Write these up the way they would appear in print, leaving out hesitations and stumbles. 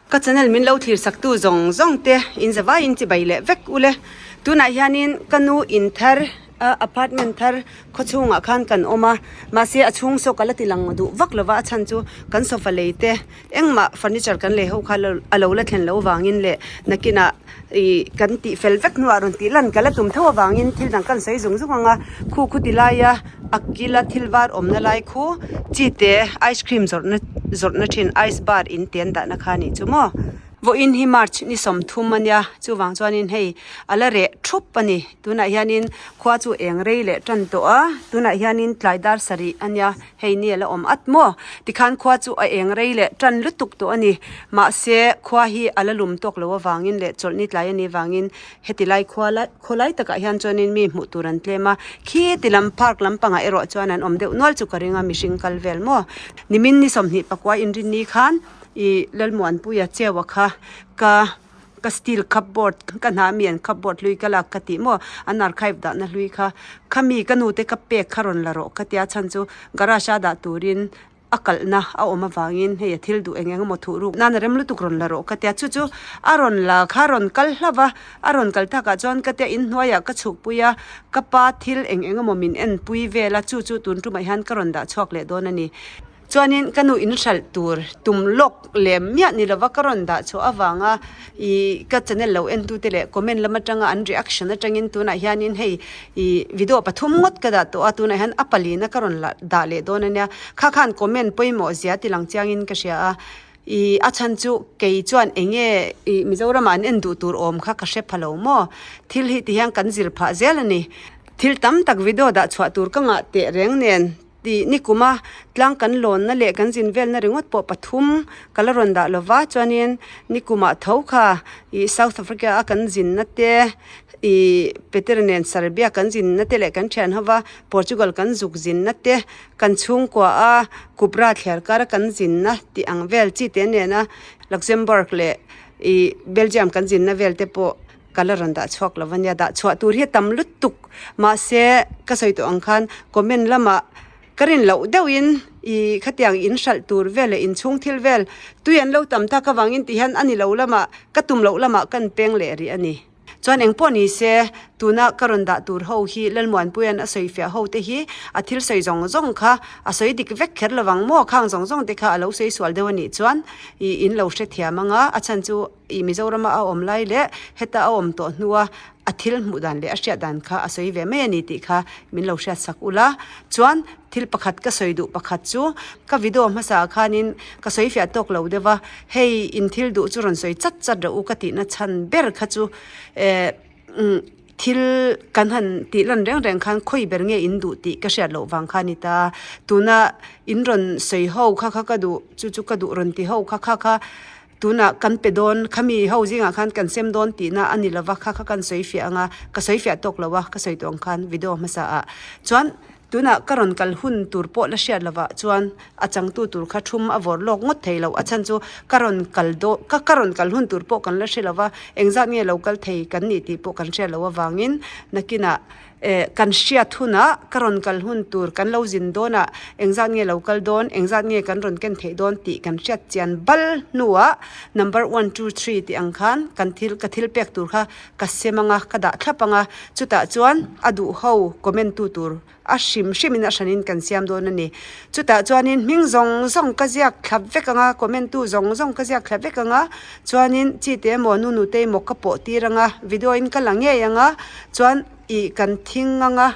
Ka channel min lo thlir sak tu zawng zawng te in zavai in chibai leh vek ule. Tunah hianin ka nu in thar a apartment thar khaw chhungah khan kan awm a, mahse a chhung saw ka la ti lang duh vak lova a chhan chu kan sofa lei te engmah furniture kan lei ho kha a lo la thlen loh avangin leh nakinah ih kan tih fel vek hnuah rawn tih lan ka la tum tho avangin thil dang kan sawi zung zung ang a, khu khu ti laia a kila thil var awmna lai khu chi te ice cream zawrhna zawrhna thin ice bar in te an dahna kha a nih chu maw. Vawiin hi March ni 30 a nia chuvang chuanin hei a la reh thup a ni tunah hianin khua chu eng rei leh tan tawh a tunah hianin tlai dar sarih a nia hei ni a la awm at maw tikhan khua chu a eng rei leh tan lutuk tawh a ni mahse khua hi a la lum tawk lo avangin leh chawlhni tlai a nih vangin heti lai khua lai khaw lai takah hian chuanin mi hmuh tur an tlem a khiti lam park lampangah erawh chuan an awm deuh nual chu ka ring a mihring kal vel maw nimin ni 24 inrinni khan. Ih Lalmuanpuia cheua kha ka ka steel cupboard ka hna ami an cupboard hlui ka lak ka tih maw an archive dahna hlui kha khami ka nu te ka pek kha rawn la rawh ka tia chhan chu garage a dah turin a kalhna a awm avangin hei a thil duh eng eng emaw thuh ruk nan a rem lutuk rawn la rawh ka tia chu chu a rawn la kha rawn kal hlauh va a rawn kal takah chuan ka tia inhnuaiah ka chhukpui a ka pa thil eng eng emaw min enpui vel a chu chu tun tumah hian ka rawn dah chhuak leh dawn a ni. Chuanin ka nu in hralh tur tum lawk lem miah ni lova ka rawn dah chhuah avanga ih ka channel lo en tute leh comment lam atanga an reaction atangin tunah hianin hei ih video pathum ngawt ka dah tawh a tunah hian a palina ka rawn dah leh dawn ania kha khan comment pawimawh zia ti lang chiangin ka hria a ih a chhan chu kei chuan eng nge ih Mizoramah an en duh tur awm kha ka hre pha lo maw thil hi ti hian kan zir phah zel a ni thil tam tak video dah chhuah tur ka ngah teh reng nen. Tih nikuma tlang kan lawnna leh kan zin velna ringawt pawh pathum ka la rawn dah lova chuanin nikumah tho kha ih South Africa a kan zinna te ih Peter nen Serbia kan zinna te leh kan thian hova Portugal kan zuk zinna te kan chhungkua a Kupra thliar kar a kan zinna tih ang vel chi te nena Luxembourg leh ih Belgium kan zinna vel te pawh Ka la rawn dah chhuak lo ania, dah chhuah tur hi a tam lutuk. Mahse, ka sawi tawh ang khan comment lamah ka rin loh deuhin ih khatiang in hralh tur vel leh inchhung thil vel tui an lo tam tak avangin ti hian a ni lo lamah ka tum loh lamah kan peng leh rih a ni. Chuan engpawh ni se, tuna ka rawn dah tur ho hi Lalmuanpuia'n a sawi fiah ho te hi a thil sawi zawng zawng kha a sawi dik vek kher lovang maw? Khang zawng zawng te kha a lo sawi sual deuh a nih chuan ih in lo hrethiam ang a, a chhan chu Ih Mizorama a awm lai leh heta a awm tawh hnua a thil hmuh dan leh a hriat dan kha a sawi ve mai a ni tih kha min lo hriat sak ula. Chuan thil pakhat ka sawi duh pakhat chu ka video hmasa ah khanin ka sawi fiah tawk lo deuh a, hei in thil duh chu rawn sawi chat chat rawh u ka tihna chhan ber kha chu eh umm thil kan han tih lan reng reng khan khawi ber nge in duh tih ka hriat loh vang kha a ni ta. Tuna in rawn sawi ho kha kha ka duh chu chu ka duh rawn ti ho kha kha kha. Tunah kan pe dawn, khami ho zingah khan kan sem dawn tihna a ni lova, kha kha kan sawi fiah ang a, ka sawi fiah tawk lo a, ka sawi tawh ang khan video hmasa ah chuan tunah ka rawn kal hun tur pawh la hriat lovah chuan a changtu tur kha thum a vawr lawk ngawt thei lo, a chhan chu ka rawn kal daw ka ka rawn kal hun tur pawh kan la hre lova, engzat nge lo kal thei kan nih tih pawh kan hriat loh avangin nakinah Eh, kan hriat hunah ka rawn kal hun tur kan lo zin dawnah engzat nge lo kal dawn, engzat nge kan rawn ken theih dawn tih kan hriat chian bal hnuah number one, two, three tih ang khan kan thil ka thil pek tur kha ka sem ang a, ka dah thlap ang a, chutah chuan a duh ho comment tu tur a hrim hrimin a hranin kan siam dawn a ni. Chutah chuanin hming zawng zawng ka ziak thlap vek ang a, comment tu zawng zawng ka ziak thlap vek ang a, chuanin chi te emaw nu nute emaw ka pawh tir ang a, video in ka la ngei ang a, chuan. Ih kan thing anga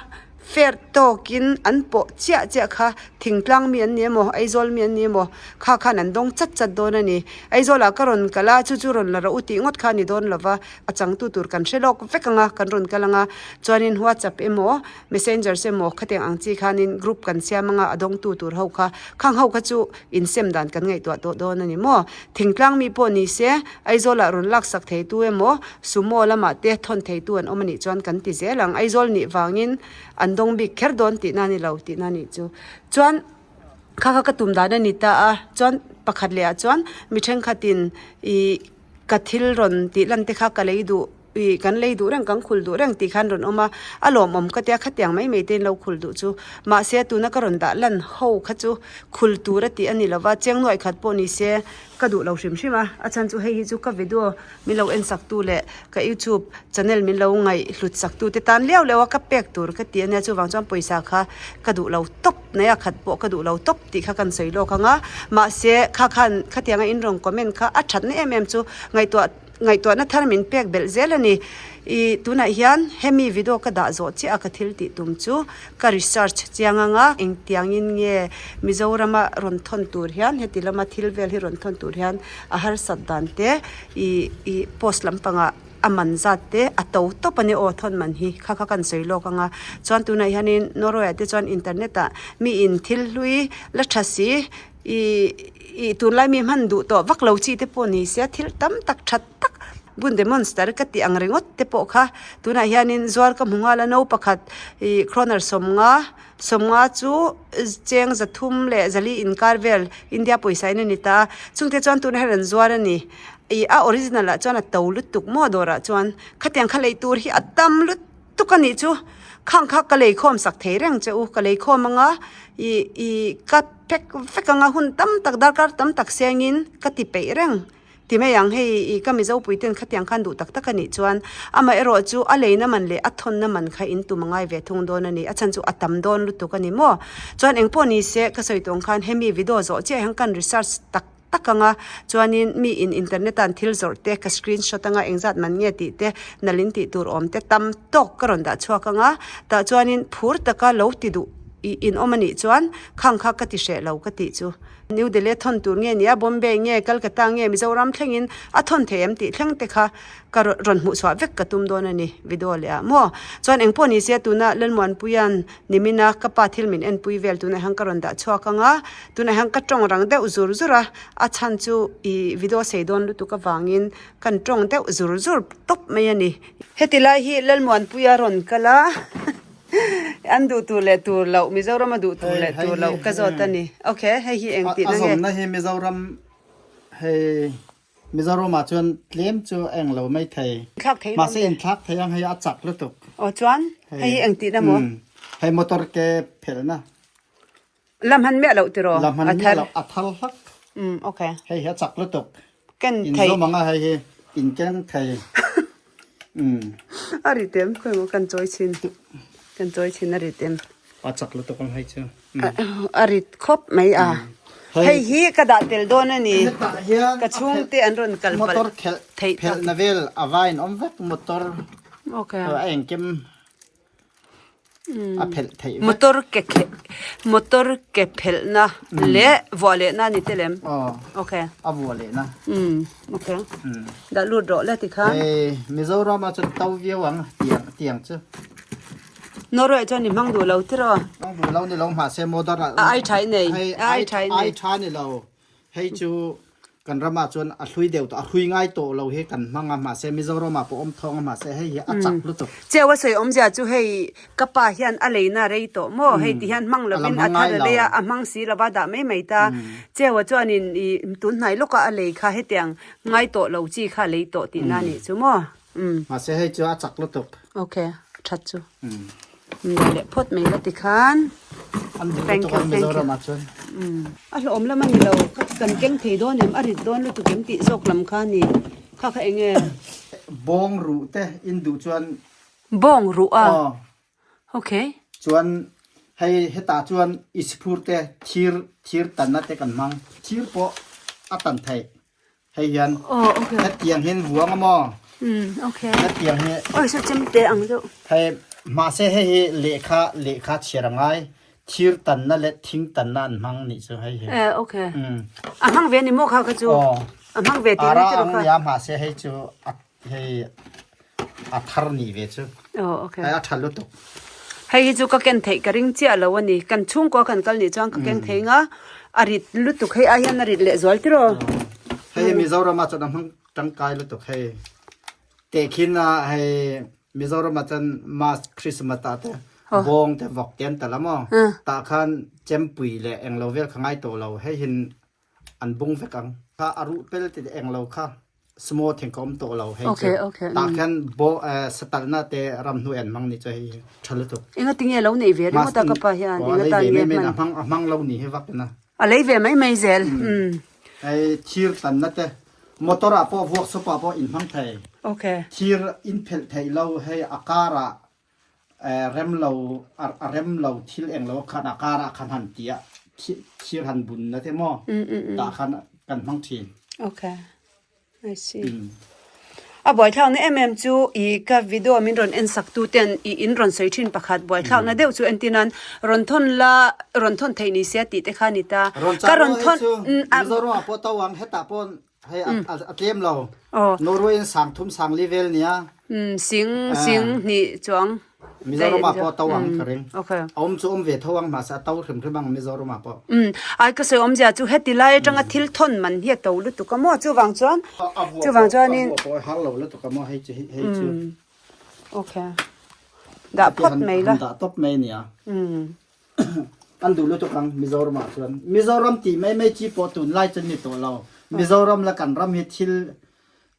fair tawkin an pawh chiah chiah kha thingtlang mi an ni emaw Aizawl mi an ni emaw kha khan an dawng chat chat dawn a ni. Aizawlah ka rawn kal a chu chu rawn la rawh u tih ngawt kha a ni dawn lova a changtu tur kan hre lawk vek anga kan rawn kal anga chuanin WhatsApp emaw messengers emaw khatiang ang chi khanin group kan siam anga a dawngtu tur ho kha khang ho kha chu insem dan kan ngaihtuah tawh dawn a ni maw? Thingtlang mi pawh ni se, Aizawlah rawn laksak theitu emaw, Sumo lamah te thawn theitu an awm a nih chuan kan ti zel ang. Aizawl nih vangin an dawng bik kher dawn tihna a ni lo tihna a nih chu. Chuan kha kha ka tum dan a ni ta a, chuan pakhat lehah chuan mi thenkhatin ih ka thil rawn tih lan te kha ka lei duh. Ih kan lei duh reng kan khul duh reng tih khan rawn awm a, a lawmawm ka tia khatiang mai mai te in lo khul duh chu. Mahse tuna ka rawn dah lan ho kha chu khul tur a tih a ni lo va, cheng nuaih khat pawh ni se ka duh lo hrim hrim a, a chhan chu hei hi chu ka video min lo en sak tu leh ka youtube channel min lo ngaih hlut sak tu te tan liau liau a ka pek tur ka ti a nia chuvang chuan pawisa kha ka duh lo tawp mai a khat pawh ka duh lo tawp tih kha kan sawi lawk ang a, mahse kha khan khatianga in rawn comment kha a thatna em em chu ngaihtuah Ngaihtuahna thar min pek belh zel a ni. I tunah hian hemi video ka dah zawh chiah a ka thil tih tum chu ka research chiang ang a, engtiangin nge Mizorama rawn thawn tur hian heti lama thil vel hi rawn thawn tur hian a harsat dan te i i post lampangah a man zat te a to tawp a ni aw thawn man hi kha kha kan sawi lawk ang a. Chuan tunah hianin Norway ah te chuan internet ah miin thil hlui la tha si I i tunlai mi hman duh tawh vak lo chi te pawh ni se thil tam tak that tak bunde monster ka tih ang ringawt te pawh kha tunah hianin zuar ka hmu nghal a no pakhat ih kroner sawmnga sawmnga chu cheng zathum leh zali inkar vel India pawisa in a ni ta a chungte chuan tunah hian an zuar a ni ih a original ah chuan a to lutuk maw dawrah chuan khatiang kha lei tur hi a tam lutuk. Tuk a nih chu khang kha ka lei khawm sak thei reng che u ka lei khawm anga ih ih ka pack vek anga hun tam tak darkar tam tak sengin ka ti peih reng ti mai ang hei ih ka mizo pui ten khatiang khan duh tak tak a nih chuan amaherawh chu a leina man leh a thawnna man kha in tum a ngai ve thung dawn a ni a chhan chu a tam dawn lutuk a ni maw chuan engpawh ni se ka sawi tawng khan hemi video zawh chiah hian kan research tak tak anga chuanin mi in internet a an thil zawrh te ka screenshot anga engzat man nge tih te nalhin tih tur awm te tam tawk ka rawn dah chhuak anga tah chuanin phur taka lo ti duh ih in awm anih chuan khang kha ka ti hreh lo ka tih chu New Delhi a thawn tur nge nia Bombay nge Calcutta nge Mizoram thlengin a thawn thei em tih thleng te kha ka rawn hmuh chhuah vek ka tum dawn a ni video leh ah maw chuan engpawh ni se tuna Lalmuanpuia'n nimina ka pa thil min enpui vel tunah hian ka rawn dah chhuak ang a tunah hian ka tawng rang deuh zur zur a a chhan chu ih video sei dawn lutuk avangin kan tawng deuh zur zur tawp mai a ni. Heti lai hi Lalmuanpuia rawn kal a an duh tur leh tur loh Mizoram a duh tur leh tur loh ka zawt a ni okay hei hi engtihna nge. A zawmna hi Mizoram hei Mizoram ah chuan tlem chu a eng lo mai thei. Thlak thei Mahse in thlak thei ang hei a chak lutuk. Aw chuan hei hi eng tihna maw? Hei motor ke phelhna. Lam han miah loh tiraw? Lam han miah loh a thar hlak. Um okay. Hei hi a chak lutuk. Ken thei. In zawm anga hei hi in keng thei. Um. A ri tem khawi maw kan chawi chhin. Kan chawi chhin a ri tem. A chak lutuk ang hei chu. A rit khawp mai a. Hei hi ka dah tel dawn a ni. Ka chhungte an rawn kal palh Motor khelh theih tak. phelhna vel a vain awm vek motor Okay. a engkim a phelh theih vek. Motor ke khe motor ke phelhna leh vuah lehna a ni tel em? Aw. Okay. A vuah lehna. Um okay. Dah lut rawh le tikhan. Hei Mizoram ah chuan to viau ang tiang tiang chu. Norway chuan i hmang duh lo tiraw? Hmang duh lo ni lo mahse modern ah A ai tha i nei. Hei A ai tha i nei. ai tha ni lo. Hei chu kan ramah chuan a hlui deuh tawh a hlui ngai tawh lo hi kan hmang a mahse Mizoram ah pawh awm thawng a mahse hei hi a chak lutuk. Cheu a sawi awmzia chu hei ka pa hian a leina rei tawh maw hei ti hian hmang A la lovin hmang a thar ngai a lo. lei a a hmang si lova dah mai mai ta. Cheua chuanin i tunhnai lawkah a lei kha hetiang ngai tawh lo chi kha a lei tawh tihna a nih chu maw. Umm. Mahse hei chu a chak lutuk. Ok, that chu. Umm. Leh phawt mai la tikhan. An duh lutuk a Mizoram ah chuan. Umm. A hlawhawm lam a ni lo, kan keng thei dawn em, a rit dawn lutuk em tih zawk lam kha a ni. Kha kha eng nge? Bawng ruh te in duh chuan. Bawng ruh a? Aw. Ok. Chuan hei hetah chuan Isphur te thir thir tanna te kan hmang. Thir pawh a tan theih. Hei hian hetiang hian vuang a maw? Hetiang hi. Oi saw chem te ang deuh. Hei mahse hei hi lehkha lehkha chhiar a ngai. Thir tanna leh thing tanna an hmang nih chu hei hi. Eh okay. A hmang ve ni maw kha kha chu? A hmang ve tih na Ara ang nia mahse hei chu a hei a thar nih ve chu. Oh okay. Hei a tha lutuk. Hei hi chu ka ken theih ka ring chiah lo a ni. Kan chhungkua kan kal nih chuan ka keng thei nga a rit lutuk hei ai hian a rit leh zual tiraw. Hei Mizoram ah chuan a hmang tangkai lutuk hei. Tehkhin a hei Mizoram ah chuan Mas Christmas ah te bawng te vawk te an tal a maw. Tah khan chempui leh englo vel kha ngai tawh lo. Hei hin an bung vek ang. Kha a ruh pel ti englo kha. Small thing ka awm tawh lo hei chu. Tah khan bo satalh na te ramhnuai an hmang ni chu hei tha lutuk. Enga tinge lo nei ve ringawt a ka pa hian enga tan nge hman. A hmang a hmang lo ni hi vak ina. A lei ve mai mai zel. Hei thir tan na te motor ah pawh workshop ah pawh in hmang thei. Thir in phelh theih lo hei a kar ah rem lo a rem lo thil eng lo khan a kar ah khan han ti a thir han bun na te maw tah khan kan hmang thin. Okay. I see. A buaithlak na em em chu i ka video min rawn en sak tu ten i in rawn sawi thin pakhat buaithlak na deuh chu entir nan rawn thawn la rawn thawn theih ni se tih te kha ni ta. Rawn Ka rawn thawn Mizoram ah pawh to ang hetah pawh Hei a tlem lo. Norway in sang thum sang li vel nia. Sing sing hnih chuang. Mizoram ah pawh to ang ka ring. Okay. A um chu um ve tho ang mahse a to hrim hrim ang Mizoram ah pawh. Ai ka sawi awmzia chu heti lai atanga thil thawn man hi a to lutuk a maw chuvang chuan chuvang chuanin a vuah pawh har lo lutuk a maw hei chu hei chu. Okay. Dah phawt mai la. Dah tawp mai nia. An duh lutuk ang Mizoram ah chuan. Mizoram tih mai mai chi pawh tunlai chuan ni tawh lo. Mizoram la kan ram hi thil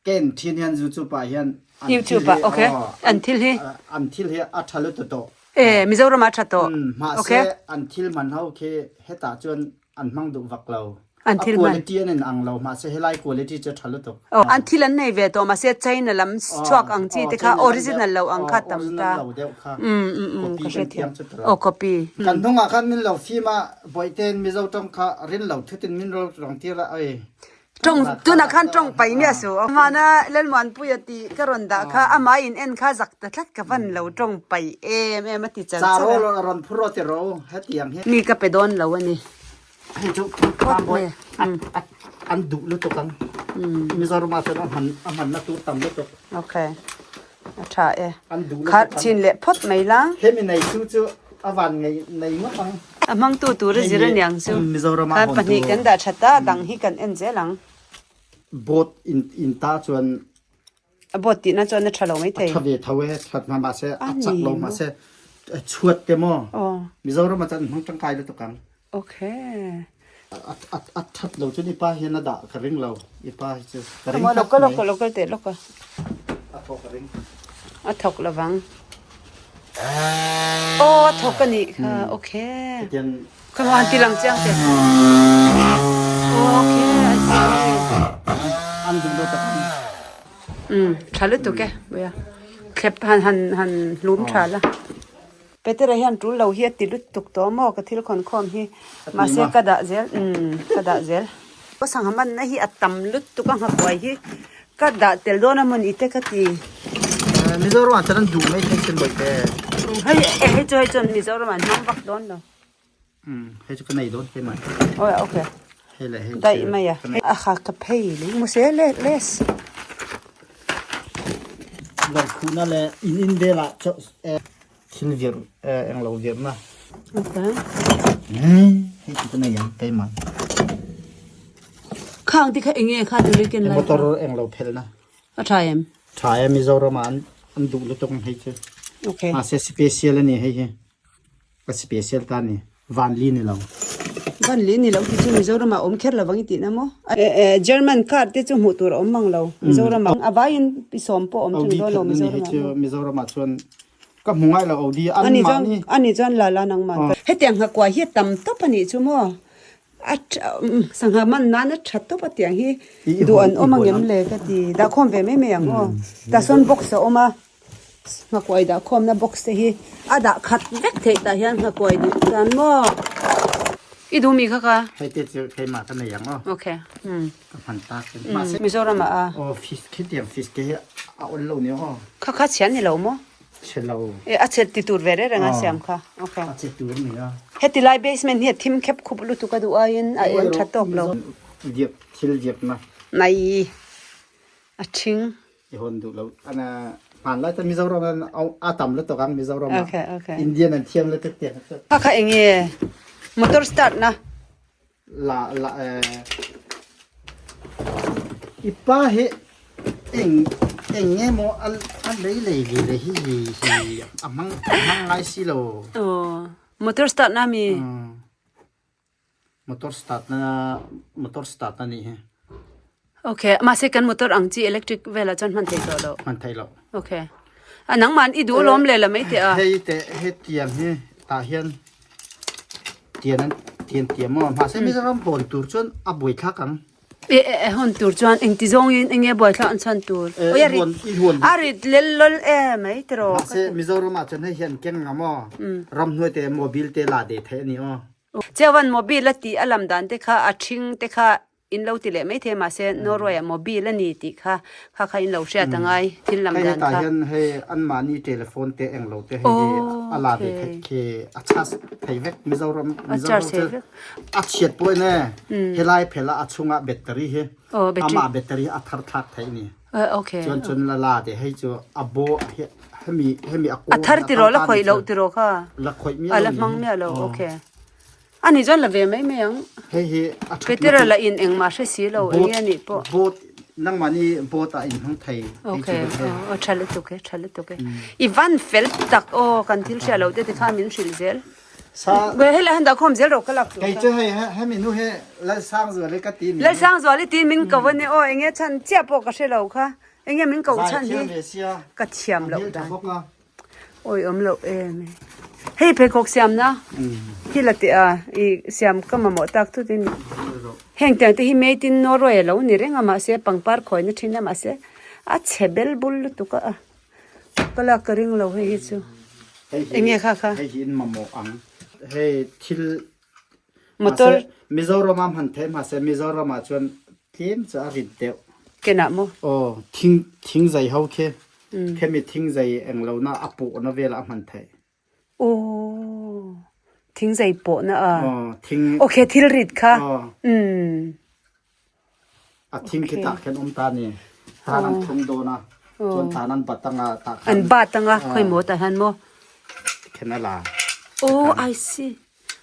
ka en thin hian YouTube ah hian an thil YouTube ah hi okay an thil hi an thil hi a tha lutuk tawh. E Mizoram ah a tha tawh. Mahse Okay. an thil man ho khi hetah chuan An hmang duh vak lo. An thil hman. A quality an in ang lo mahse helai quality chu a tha lutuk. Aw an thil an nei ve tawh mahse China lam chhuak ang chi te kha original lo ang kha tam ta. Original lo deuh kha. Copy kan thiam chu tawh. Aw copy. Kan hnungah khan min lo fim a Bawihten Mizo tawng kha rin lo thutin min ro rang tir a oi. Tawng tunah khan tawng pai miah su. Hmana Lalmuanpuia tih ka rawn dah kha amah in en kha zak ta tlat ka van lo tawng pai em em a ti char char a. Charo rawn phur rawh ti rawh hetiang hi. Mi ka pe dawn lo a ni. Hei chu Mambawi an duh lutuk ang. Mizoram ah chuan a hman a hmanna tur tam lutuk. Okay. A tha e. Kharh chin leh phawt mai la. Hemi nei chu chu a van ngei nei ngawt ang. A hmangtu tur a zir aniang chu. Khan pahnih kan dah that a, dang hi kan en zel ang. Boat in in ta chuan. A boat tihna chuan a tha lo mai thei. A tha ve tho e, that hma mahse a chak lo mahse chhuat te maw. Mizoram ah chuan an hmang tangkai lutuk ang. Okay. A that lo chuan i pa hian a dah ka ring lo. I pa hi chu ka ring tlat mai. Loka loka teh loka. A thawk ka ring. A thawk lovang. Oh a thawk a nih kha. Okay. Tian Come on ti lang chiang te. Okay, I see. An duh lo tak. Tha lutuk e. Buya. Thlep han han han hlum tha la. Petera hian tul lo hi a ti lut tuk tawh maw ka thil khawn khawm hi mahse ka dah zel umm ka dah zel. Ka sangha manna hi a tam lut tuk a nghakuai hi ka dah tel dawn a maw ni te ka ti. Mizoram ah chuan an duh mai thei sin bawihte. Hei hei chu hei chuan Mizoram ah an hmang vak dawn lo. Hei chu ka nei dawn hle mai. Aw okay. Hei leh hei. Daih mai a. A kha ka phei leh mu se le les. Lo khuna le in in velah chaw thil vir eng lo vir na. Okay. Hei chu ka nei ang keimah. Khang ti kha enge kha tu lekin lai. Motor eng lo phel na. A tha em? Tha e Mizoram ah an duh lutuk ang hei chu. Okay. Mahse special ani hei hi. Ka special ta ni. Van li ni lo. Van li ni lo ti chu Mizoram ah awm kher lovang i tihna maw? German car te chu hmuh tur a awm mang lo Mizoram ah. A vaiin i sawm pawh awm thung dawn lo Mizoram ah. Mizoram ah chuan ka hmu ngai lo Audi an mahni. Ani chuan la la nangmah. Hetiang nghakuai hi a tam tawp a nih chu maw? A sangha man nan a tha tawp a tiang hi duh an awm angem le ka ti. Dahkhawm ve mai mai ang aw. Tah sawn box a awm a. Nghakuai dah khawmna box te hi a dah khat vek theih tah hian nghakuai duh chuan maw i duh mi kha ka. Hei te chu keimah ka nei ang aw. Okay. Um. Ka hman tak in. Mahse. Mizoram ah a. Aw fish khitiang fish te hi a awl lo nia aw. Kha kha chhian ni lo maw? Chhe lo. E a chhe ti tur ve reng reng a siam kha. Okay. A chhe tur ni a. Heti lai basement hi a thim khep khup lutuk a duh aiin a eng tha tawk lo. Viak thil viak na. Nai a thing. I hawn duh lo. Ana hmanlai ta Mizoram an a tam lutuk ang Mizoram ah. Okay, okay. Indian an thiam lutuk tiang chu. Kha kha enge motor start na. La la eh i pa hi eng eng nge maw a a lei lei ve le hi hi hi a hmang a hmang ngai si lo. Oh, motor start na mi. Motor start na motor start na nih hi. Okay, mahse kan motor ang chi electric velah chuan hman thei tawh lo. Hman thei lo. Okay. A nangman i duh lawm le la mai teh a. Hei te he tiang hi tah hian tian an tian tiam maw mahse Mizoram hawn tur chuan a buai thlak ang. E e e hawn tur chuan engti zawngin enge buai thlak an chhan tur. Oi a rit a rit lel lawl e mai tiraw. Mahse Mizoram ah chuan hei hian keng ang maw ramhnuai te mobile te la deh theih a ni aw. Chuan mobile a tih a lam dan te kha a ṭhing te kha In lo ti leh mai thei mahse Norway ah mobile a ni tih kha kha kha in lo hriat a ngai thil lam Hei dan hetah kha. hian hei anmahni telephone te eng lo te hei hi a la ve theih khi a charge thei vek Mizoram A charge thei vek. A chhiat pawh in e helai phel a a chhungah battery hi Aw battery. amah battery a thar thlak theih a ni. Okay. Chuan chuan la la te hei chu a bo hemi hemi a A thar tiraw la khawih loh tiraw kha. La khawih miah A lo la ni. hmang miah lo okay. A ni chuan la ve mai mai ang. Hei hi a that Petera la in engmah hre si lo eng nge nih pawh. Boat nangmahni boat ah in hmang thei hei Okay chu ka aw tha lutuk e tha lutuk e. I van fel tak aw kan thil hria lo te ti kha min hrilh zel. Sa Hei la han dah khawm zel rawh ka lak tur kei kha. chu hei hemi nu hi Lalsangzuali ka ti ni. Lalsangzuali tiin min ko a ni aw eng nge chhan chiah pawh ka hre lo kha. Eng nge min koh chhan Zai hi thiam ve sia. ka thiam loh dan. A hmeltha bawk a. Awi awm loh em e. Hei pheikhawk siamna hi la teh a, i siam ka mamawh tak thut in heng tiang te hi made in Norway a lo ni reng a mahse pangpar khawina thin a mahse a chhe bel bul lutuk a ka lak ka ring lo hei hi chu eng nge kha kha. Hei hi in mamawh ang hei thil Motor. Mahse Mizoram a hman theih mahse Mizoram ah chuan tlem chu a rit deuh. Kenah maw? Aw, thing thing zai ho khi. Khemi thing zai eng lo na a pawh na vel a hman theih. Aw, thing zai pawh na a. Aw, thing. Okay, thil rit kha. Aw. A thing khi tah khan um ta ni. Tan an thlung dawn a. Chuan tan an bat anga tah khan. An bat anga khoi maw tah hian maw? Khen a la. Oh, I see.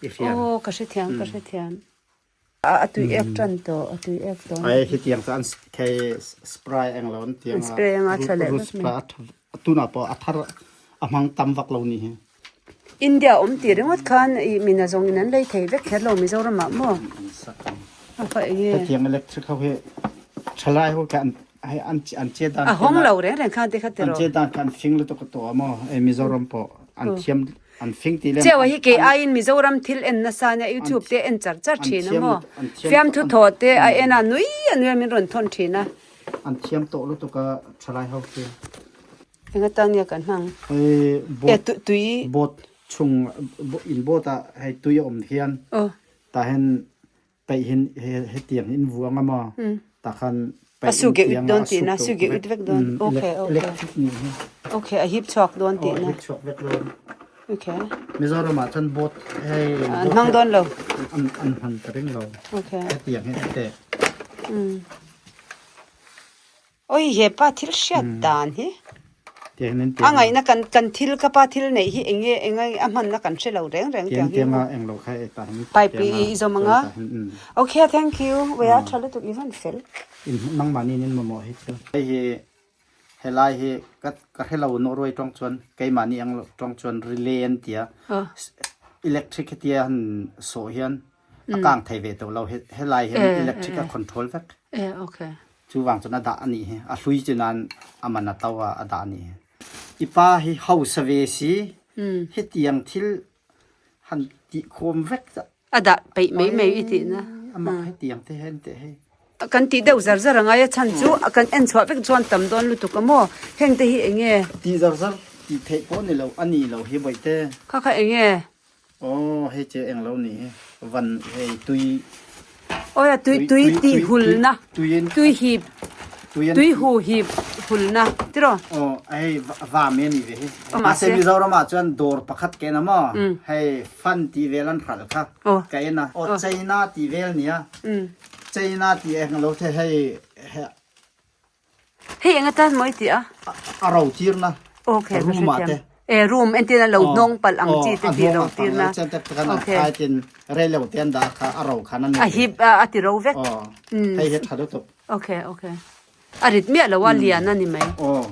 I hriat. Oh, ka hrethiam, ka hrethiam. A tui ek tan tawh, a tui ek tawh. Ai hetiang chu an khei spray eng lo an tiang a. An spray anga tha leh vek mai. Tunah pawh a thar a hmang tam vak lo ni hi. India awm tih ringawt khan ih mina zawng in an lei thei vek kher lo Mizoram ah maw? A fa eng nge? Hetiang electric ho hi thalai ho kha an an an che dan A hawng lo reng reng khan te kha tiraw. An che dan kha an fing lutuk a tawh a maw? Ei Mizoram pawh an thiam an fing tih lem. Chewa hi kei aiin Mizoram thil en nasa nia YouTube te en char char thin a maw? Fiamthu thaw te a en a nui a nui a min rawn thawn thin a. An thiam tawh lutuk a thalai ho khi. Eng atan nge kan hmang? Hei boat tui boat chung in boat ah hei tui a awm hian tah hian peih hin hetiang in vuang a maw tah khan a su ge ut dawn tihna a su ge ut vek dawn okay okay electric nih hi okay a hip chhuak dawn tihna a hip chhuak vek dawn okay Mizoram ah chuan boat hei an hmang dawn lo an an hman ka ring lo okay hetiang hi a tek Oi he pa thil hriat dan hi a ngaihna kan kan thil ka pa thil neih hi eng nge eng a hmanna kan hre lo reng reng tiang hi pipe i i zawm ang a okay thank you wei a tha lutuk i van fel. Nangmahni in mamawh hi chu. Hei hi helai hi ka ka hre lo Norway tawng chuan keimahni ang tawng chuan relay an tia electric hetia han sawh hian a kang thei ve tawh lo helai hian electric a control vek. Chuvang chuan a dah a nih hi. A hlui chu nan a man a to a, a dah a nih hi. I pa hi hausa ve si, hetiang thil han tih khawm vek ta. A dah peih mai mai i tihna. A mak hetiang te hian teh hei. Kan tih deuh zar zar a ngai a chhan chu kan en chhuah vek chuan tam dawn lutuk a maw? Heng te hi eng nge? Tih zar zar tih theih pawh ni lo, a nih lo hi bawihte. Kha kha eng nge? Aw hei che eng lo ni hi van hei tui Awi a tui tui tih hulna tui hip tui hu hip hulna tiraw. Aw hei va me ni ve hi. Mahse Mizoram ah chuan dawr pakhat ka en a maw hei fan tih vel an hralh kha ka en a aw China tih vel nia China tih eng lo the hei Hei eng atan maw i tih a? A ro tirna. Okay, ka Room ah te. hrethiam. E room entirna lo hnawng palh ang chi te tih ro tirna. Chen te kan Okay. khai tin rei lo te an dah kha a ro khan an A hip a ti ro vek. Aw. Hei hi tha lutuk. Okay, okay. A rit miah lo a lian a ni mai. Aw.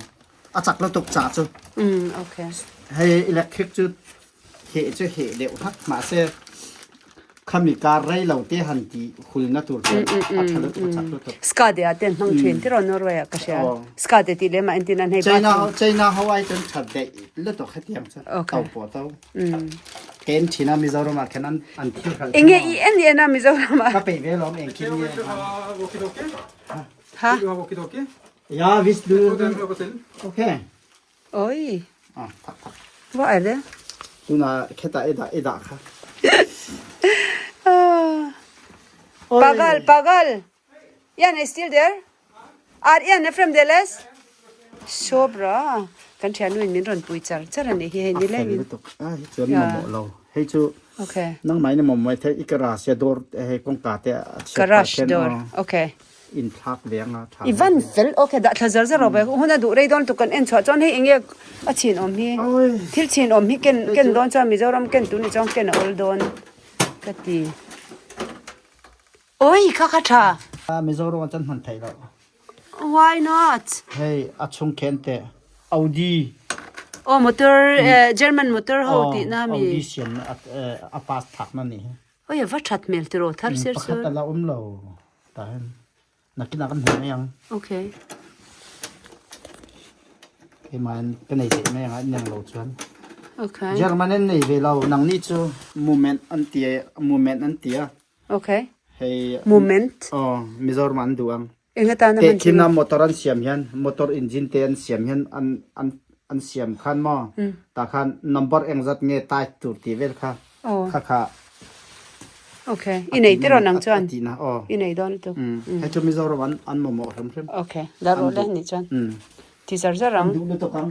A chak lutuk chah chu. Okay. Hei electric chu heh chu heh deuh hak mahse. Khami kar rei lo te han ti hulna tur chuan a tha lutuk a chak lutuk. Skade ah ten hmang thin tiraw Norway ah ka hria. Skade tih lem ah entin an hei China ho China ho ai chuan that daih lutuk hetiang chuan to pawh to. Ken thin a Mizoram ah khan an an thil hralh thin. Enge i en en a Mizoram ah. Ka peih ve lawm engkim nge. Ha? Ja visst du. Okay. Oi. Wa ai le. Tuna kheta i dah i dah kha. Pagal, pagal. Ian is still there? Ar Ian na from Dallas? So bra. Kan thian nu in min ron pui char char ani hi hei ni le. Ah, hi chuan mo lo. Hei chu. Okay. Nang mai ni mo mai the i garage ya door hei kongka te Garage door. Okay. In thlak ve anga tha. I van fel okay dah thla zar zar rawh ve hun a duh rei dawn tuk kan en chhuah chuan hei enge a chhin awm hi thil chhin awm hi ken ken dawn chuan Mizoram ken tur ni chuan ken a awl dawn ka ti. Oi kha kha tha. Mizoram ah chuan hman theih loh. Why not? Hei a chhung khen teh Audi. Oh motor German motor ho tih na mi. Audi siam a pass thak na ni hi. Oi a va that hmel tiraw thar sir sur. Pakhat a la awm lo tah hian nakinah kan hmu mai ang. Okay. Keimah in ka nei theih mai ang a inang lo chuan. Okay. German in nei ve lo nang ni chu movement an ti movement an ti a. Okay. Hei movement. Oh Mizoram an duh ang. Enga tan a hman Tehkhin a motor an siam hian motor engine te an siam hian an an an siam khan maw tah khan number engzat nge type tur tih vel kha kha kha Okay i nei tiraw nang chuan a tihna aw i nei dawn lutuk hei chu Mizoram an an mamawh hrim hrim Okay la rawh le nih chuan ti zar zar ang an duh lutuk ang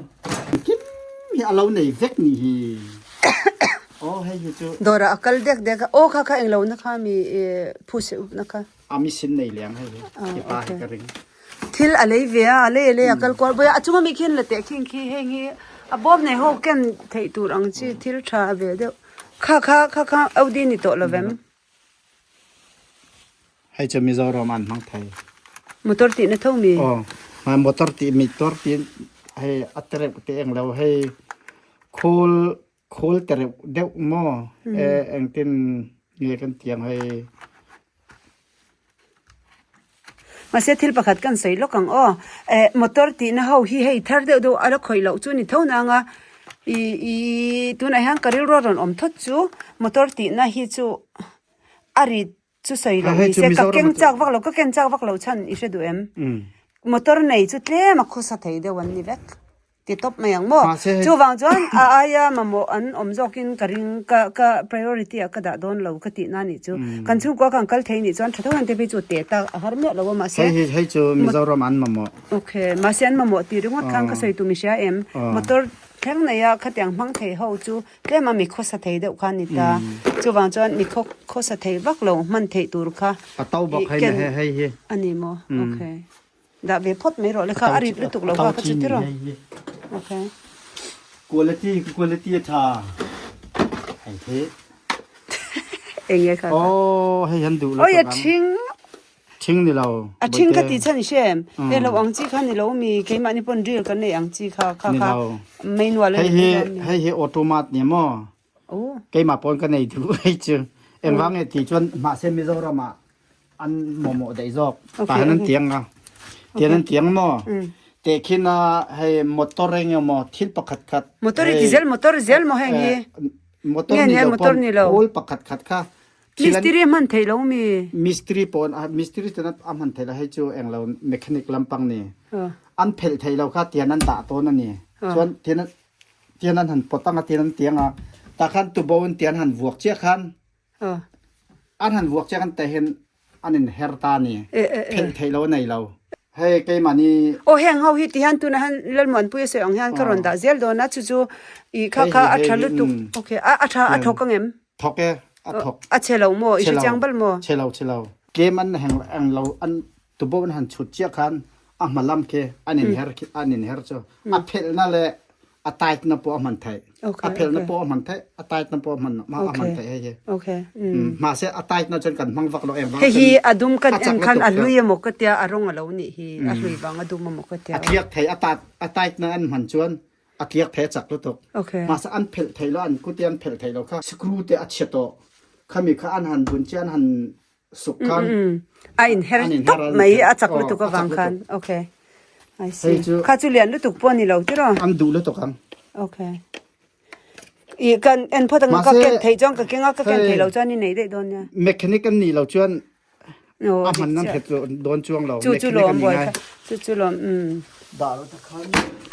kim hi a lo nei vek nih hi aw hei hi chu Dawrah a kal dek dek a aw kha kha englo na kha mi phu se up na kha. A mission nei leng hei hi i pa hi ka ring. Thil a lei ve a, a lei a lei a kal kual bawih a, a chunga mi khian la teh khing khi heng hi a bawm nei ho ken theih tur ang chi thil tha a ve deuh. Kha kha kha kha Audi ni tawh lo vem. Hei chu Mizoram an hmang thei. Motor tih na tho mi? Aw, ma motor tih motor tih hei a tereuh te eng lo hei khawl Khawl tereuh deuh maw engtin nge kan ti ang hei. Mahse thil pakhat kan sawi lawk ang aw. Eh motor tihna ho hi hei thar deuh deuh a la khawih loh chu ni tho nang a. I i tunah hian ka rilru a rawn awm thawt chu motor tihna hi chu a ri chu sawi loh ni se ka keng chak vak lo ka ken chak vak lo chhan i hre duh em? Motor nei chu tlem a khawsa thei deuh an ni vek. Ti tawp mai ang maw? Chuvang chuan a aia mamawh an awm zawkin ka ring ka ka priority ah ka dah dawn lo ka tihna nih chu. Kan chhungkua kan kal thei nih chuan tha tho hian te phei chu teh tak a har miah lo a mahse. Hei hi hei chu Mizoram an mamawh. Okay mahse an mamawh tih ringawt khan ka sawi tum i hria em? Motor thleng nei a khatiang hmang thei ho chu tlem a mi khawsa thei deuh kha a ni ta. Chuvang chuan mi khaw khawsa thei vak lo hman theih tur kha A to bawk hei hei hei hi. A ni maw? Okay. Dah ve phawt mai rawh le kha a rit lutuk lo kha ka chu tir aw. Okay. Quality quality a tha. Hei the. Enge kha. Oh hei han duh lo. Oi a thing. Thing ni lo. A thing ka ti chan i hre. E lo ang chi kha ni lo mi keimah ni pon drill kan nei ang chi kha kha kha. Manual hei hi hei hi automat ni mo. Oh. Keimah pawn ka nei duh hei chu. Engvang nge ti chuan mahse Mizoram ah an mawmawh daih zawk. Tah hian an tiang a. Tian an tiang maw? Teh khin a hei motor eng emaw thil pakhat khat. Motor i ti zel motor zel maw heng hi? Motor ni lo pawn kawl pakhat khat kha. Mistiri a hman theih lo mi? Mistiri pawn mistiri ten a hman theih lo hei chu eng lo mechanic lampang ni. An phelh theih lo kha tian an dah tawn a ni. Chuan tian Tian an han pawt ang a, tian an tiang a, tah khan tubo in tian han vuak chiah khan, an han vuak chiah khan tah hian an in her ta a ni, phelh theih lo a nei lo. Hei keimahni. Aw heng ho hi ti hian tunah hian Lalmuanpui a sawi ang hian ka rawn dah zel dawn a, chu chu i kha kha a tha lutuk, okay a tha a thawk ang em? Thawk e, a thawk. A chhe lo maw? I hre chiang bal maw? Chhe lo, chhe lo. Tlem an heng ang lo an tubo an han chhut chiah khan a hma lam khi an in her khi an in her chu a phelhna le a tight na pawh a hman theih. A phelhna pawh a hman theih, a tight na pawh a hman a hman theih hei hi. Okay. Mahse a tight na chuan kan hmang vak lo em vang Hei hi a dum kan en khan a hlui emaw ka tia a rawng a lo nih hi a hlui vang a dum emaw ka tia. A tliak thei a tat a tight na an hman chuan a tliak thei a chak lutuk. Okay. Mahse an phelh thei lo an kut te an phelh thei lo kha screw te a chhe tawh. Khami kha an han bun chi an han suk khan A in her tawp mai a chak lutuk avang khan. Okay. I see. Kha chu lian lutuk pawh a ni lo tiraw? An duh lutuk ang. Okay. I kan en phawt ang ka ken theih chuan ka keng a ka ken theih loh chuan i nei daih dawn nia. Mechanic an nih loh chuan a hman nan hret dawn chuang lo. Chu chu lawm buai kha. Chu chu lawm um. Dah lo ta khan.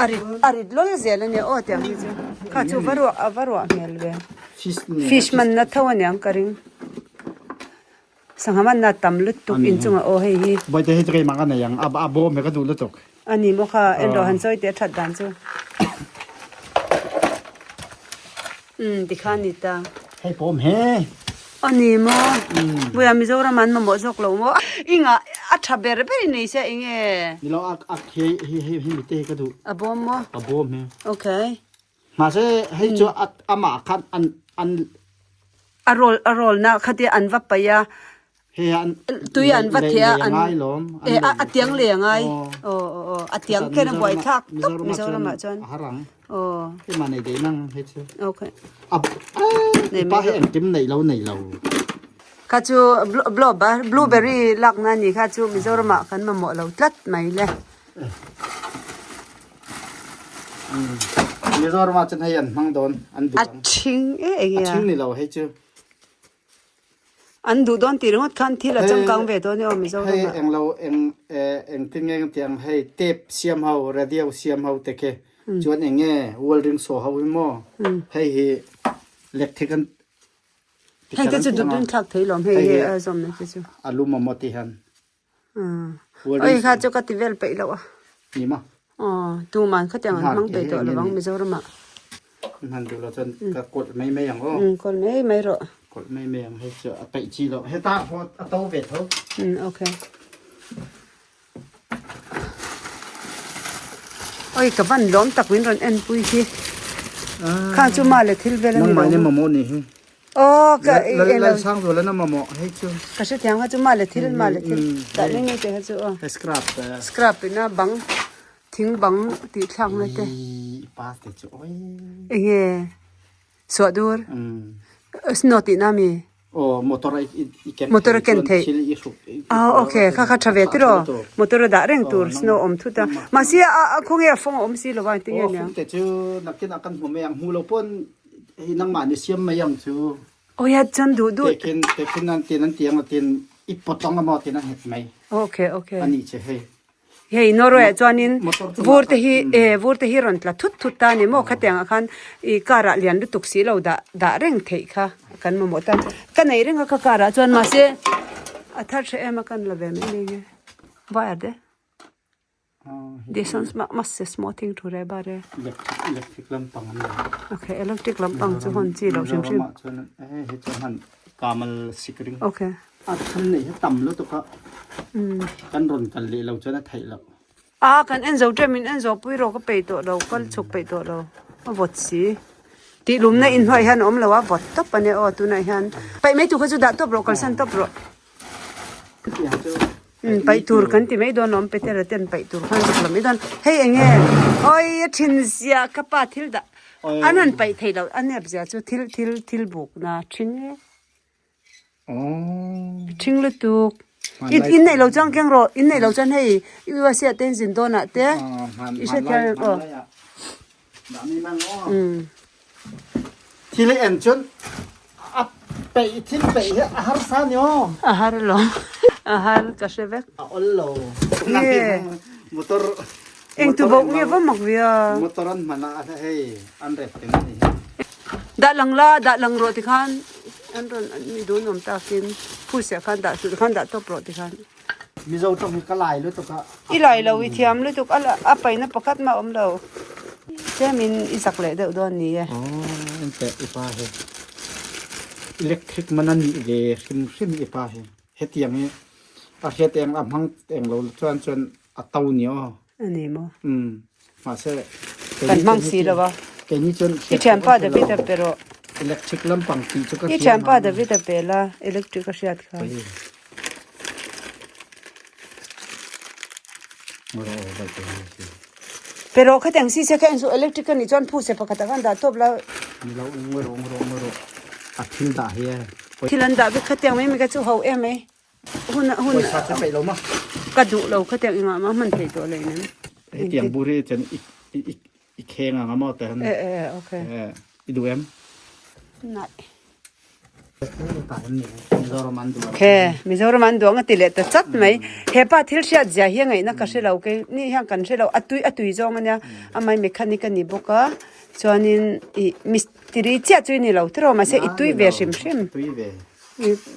A rit a rit lawl zel a nia aw tiang hi chu. Kha chu va ruah a va ruah hmel ve. Fish man na tho aniang ka ring. Sangha man na tam lutuk inchungah aw hei hi. Bawihtei hei chu keimah ka nei ang a bawm he ka duh lutuk. A ni maw kha en rawh han sawi teh a that dan chu. Umm tikhan ni ta. Hei pawh awm he. A ni maw Buia Mizoram an mamawh zawk lo maw. Inga a tha ber ber in nei sia enge. Ni lo a a hei hei hei mite hi ka duh. A bawm maw. A bawm he. Okay. Mahse hei chu amah khan an an A roll a roll na kha te an va paih a. Hei an tui an va theh a an ngai lawm. E a tiang le ngai. Aw aw aw a tiang khen a buai thlak tawp Mizoram ah chuan. A harang. Aw. Hei mah nei dei nang hei chu. Okay. A nei pa hi engkim nei lo nei lo. Kha chu blueberry lak na ni kha chu Mizoram ah kan mamawh lo tlat mai le. Mizoram ah cun hei an hmang dawn an duh A ṭhing e eng A ṭhing ni lo hei cu. An duh dawn ti ringawt khan thil a changkang ve dawn e aw Mizoram ah. Hei eng lo eng eng tin nge tiang hei tape siam ho radio siam ho te khi chuan eng nge welding saw ho hi maw hei hi electric an Hei te chu dut thlak thei lawm hei hi a zawm na te chu. A lum a maw ti hian. Oi kha chu ka ti vel peih loh a. Ni ma. Aw tuman khatiang an hmang peih tawh lovang Mizoram ah. Hman duh lo chuan ka kawlh mai mai ang aw. Kawlh mai mai rawh. Kawlh mai mai ang hei chu a peih chi loh. Heta pawh a to ve tho. Okay. Oi ka van lawm tak min rawn en pui hi. Kha chu ma le thil vel a ni lo. Nangmah ni mamawh ni hi. Aw ka Lal sang zual an a mamawh hei chu. Ka hrethiam kha chu ma le thil ma le thil dah mai mai te kha chu aw. Hei scrap te. Scrap ina bang thing bang tih thlak na te. Ii pa te chu oi. Enge suah dur. Snow tih na mi. Aw motor a i ken Motor a ken theih. Thil i hruk. Aw okay kha kha tha ve tiraw motor a dah reng tur snow awm thut a mahse a khawnge a fawng a awm si lo a engtin nge nia. Aw fawng te chu nakin ah kan hmu mai ang hmu lo pawn Hei nangmah nih siam mai ang cu. Oi a chan duh duh. Tekhin tekhin an tin an tiang tin i potong amo tin an het mai. Okay okay. Ani che hei. Hei Norway ah chuanin vur te hi e vur te hi rawn tla thut thut ta ni maw khatiang ah khan i car ah lian lutuk si lo dah dah reng theih kha kan mamawh ta. Ka nei reng a ka car ah chuan mahse a thar tha em a kan la ve mai mai nge. Wire de. This one's masse small thing thu re bare. Electric lampang an nei. Okay, electric lampang chu hon chi lo hrim hrim. Chuan he he chuan han kamal sikring. Okay. A than nei he tam lutuk a. Kan ron kal leh lo chuan a theih loh. A kan en zo ṭem in en zo pui rawh ka peih tawh lo kal chhuk peih tawh lo a vawt si. Tih lumna inhnuai hian a awm lo a vawt tawp a nia aw tunah hian. Paih mai tur kha chu dah tawp rawh kalsan tawp rawh. Paih tur kan ti mai dawn awm Petera ten paih tur khan zuk la mai dawn hei eng nge awi a thin zia ka pa thil dah an han paih thei loh a nep zia chu thil thil thil buk na thing e thing lutuk in neih loh chuan keng rawh in neih loh chuan hei USA ah te in zin dawn ah te i hrethiam em aw. Thil i en cun a peih thil peih hi a harsa ni aw. A har lo. A har ka hre vek. A ol lo. Motor Eng tu bawk nge va mak via. Motor an hman ah hei an rep teng ani hi. Dah lang la dah lang rawh ti khan an rawn mi dun awm takin phusiah khan dah suh ti khan dah tawp rawh ti khan. Mizo tawng hi ka lai lutuk a. I lai lo, i thiam lutuk a, a paihna pakhat mah awm lo. Tlemin i zak leh deuh dawn ni e. Aw, enteh i pa hi. Electric man a nih ve hrim hrim i pa hi. Hetiang hi a hriat eng a hmang eng lo chuan chuan a to ni aw. A ni maw? Umm, mahse Kan hmang si lo a. Keini chuan I thianpa David a pe rawh. Electric lampang tih chu ka I thianpa David a pe la, electric a hriat kha. Pero khatiang si se kha eng chu electric a nih chuan phu se pakhat ah khan dah tawp la. Ni lo, ngawi rawh, ngawi rawh, ngawi rawh. A thil dah hi e. Thil an dah vek kha tiang mai mai kha chu ho em mai. Hun hun Pawisa chu peih lo ma. Ka duh lo kha tiang engah mah hman thei tawh lo inem. Hetiang bur hi chuan i i i kheng ang a maw te han. E e e okay. E i duh em? Nai. Mizoram an duh. Khe Mizoram an duh ang a ti leh ta chat mai. Hepa thil hriat zia hi a ngaihna ka hre lo kei ni hian kan hre lo a tui a tui zawng ania amai mechanic a ni bawk a chuanin ih mistiri chiah chu i ni lo tiraw mahse i tui ve hrim hrim. Tui ve.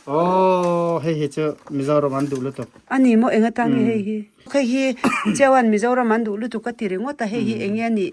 Aww hei hi chu Mizoram an duh lutuk. A ni maw eng atan nge hei hi? Hei hi Chewan Mizoram an duh lutuk a ti ringawt a hei hi eng nge a nih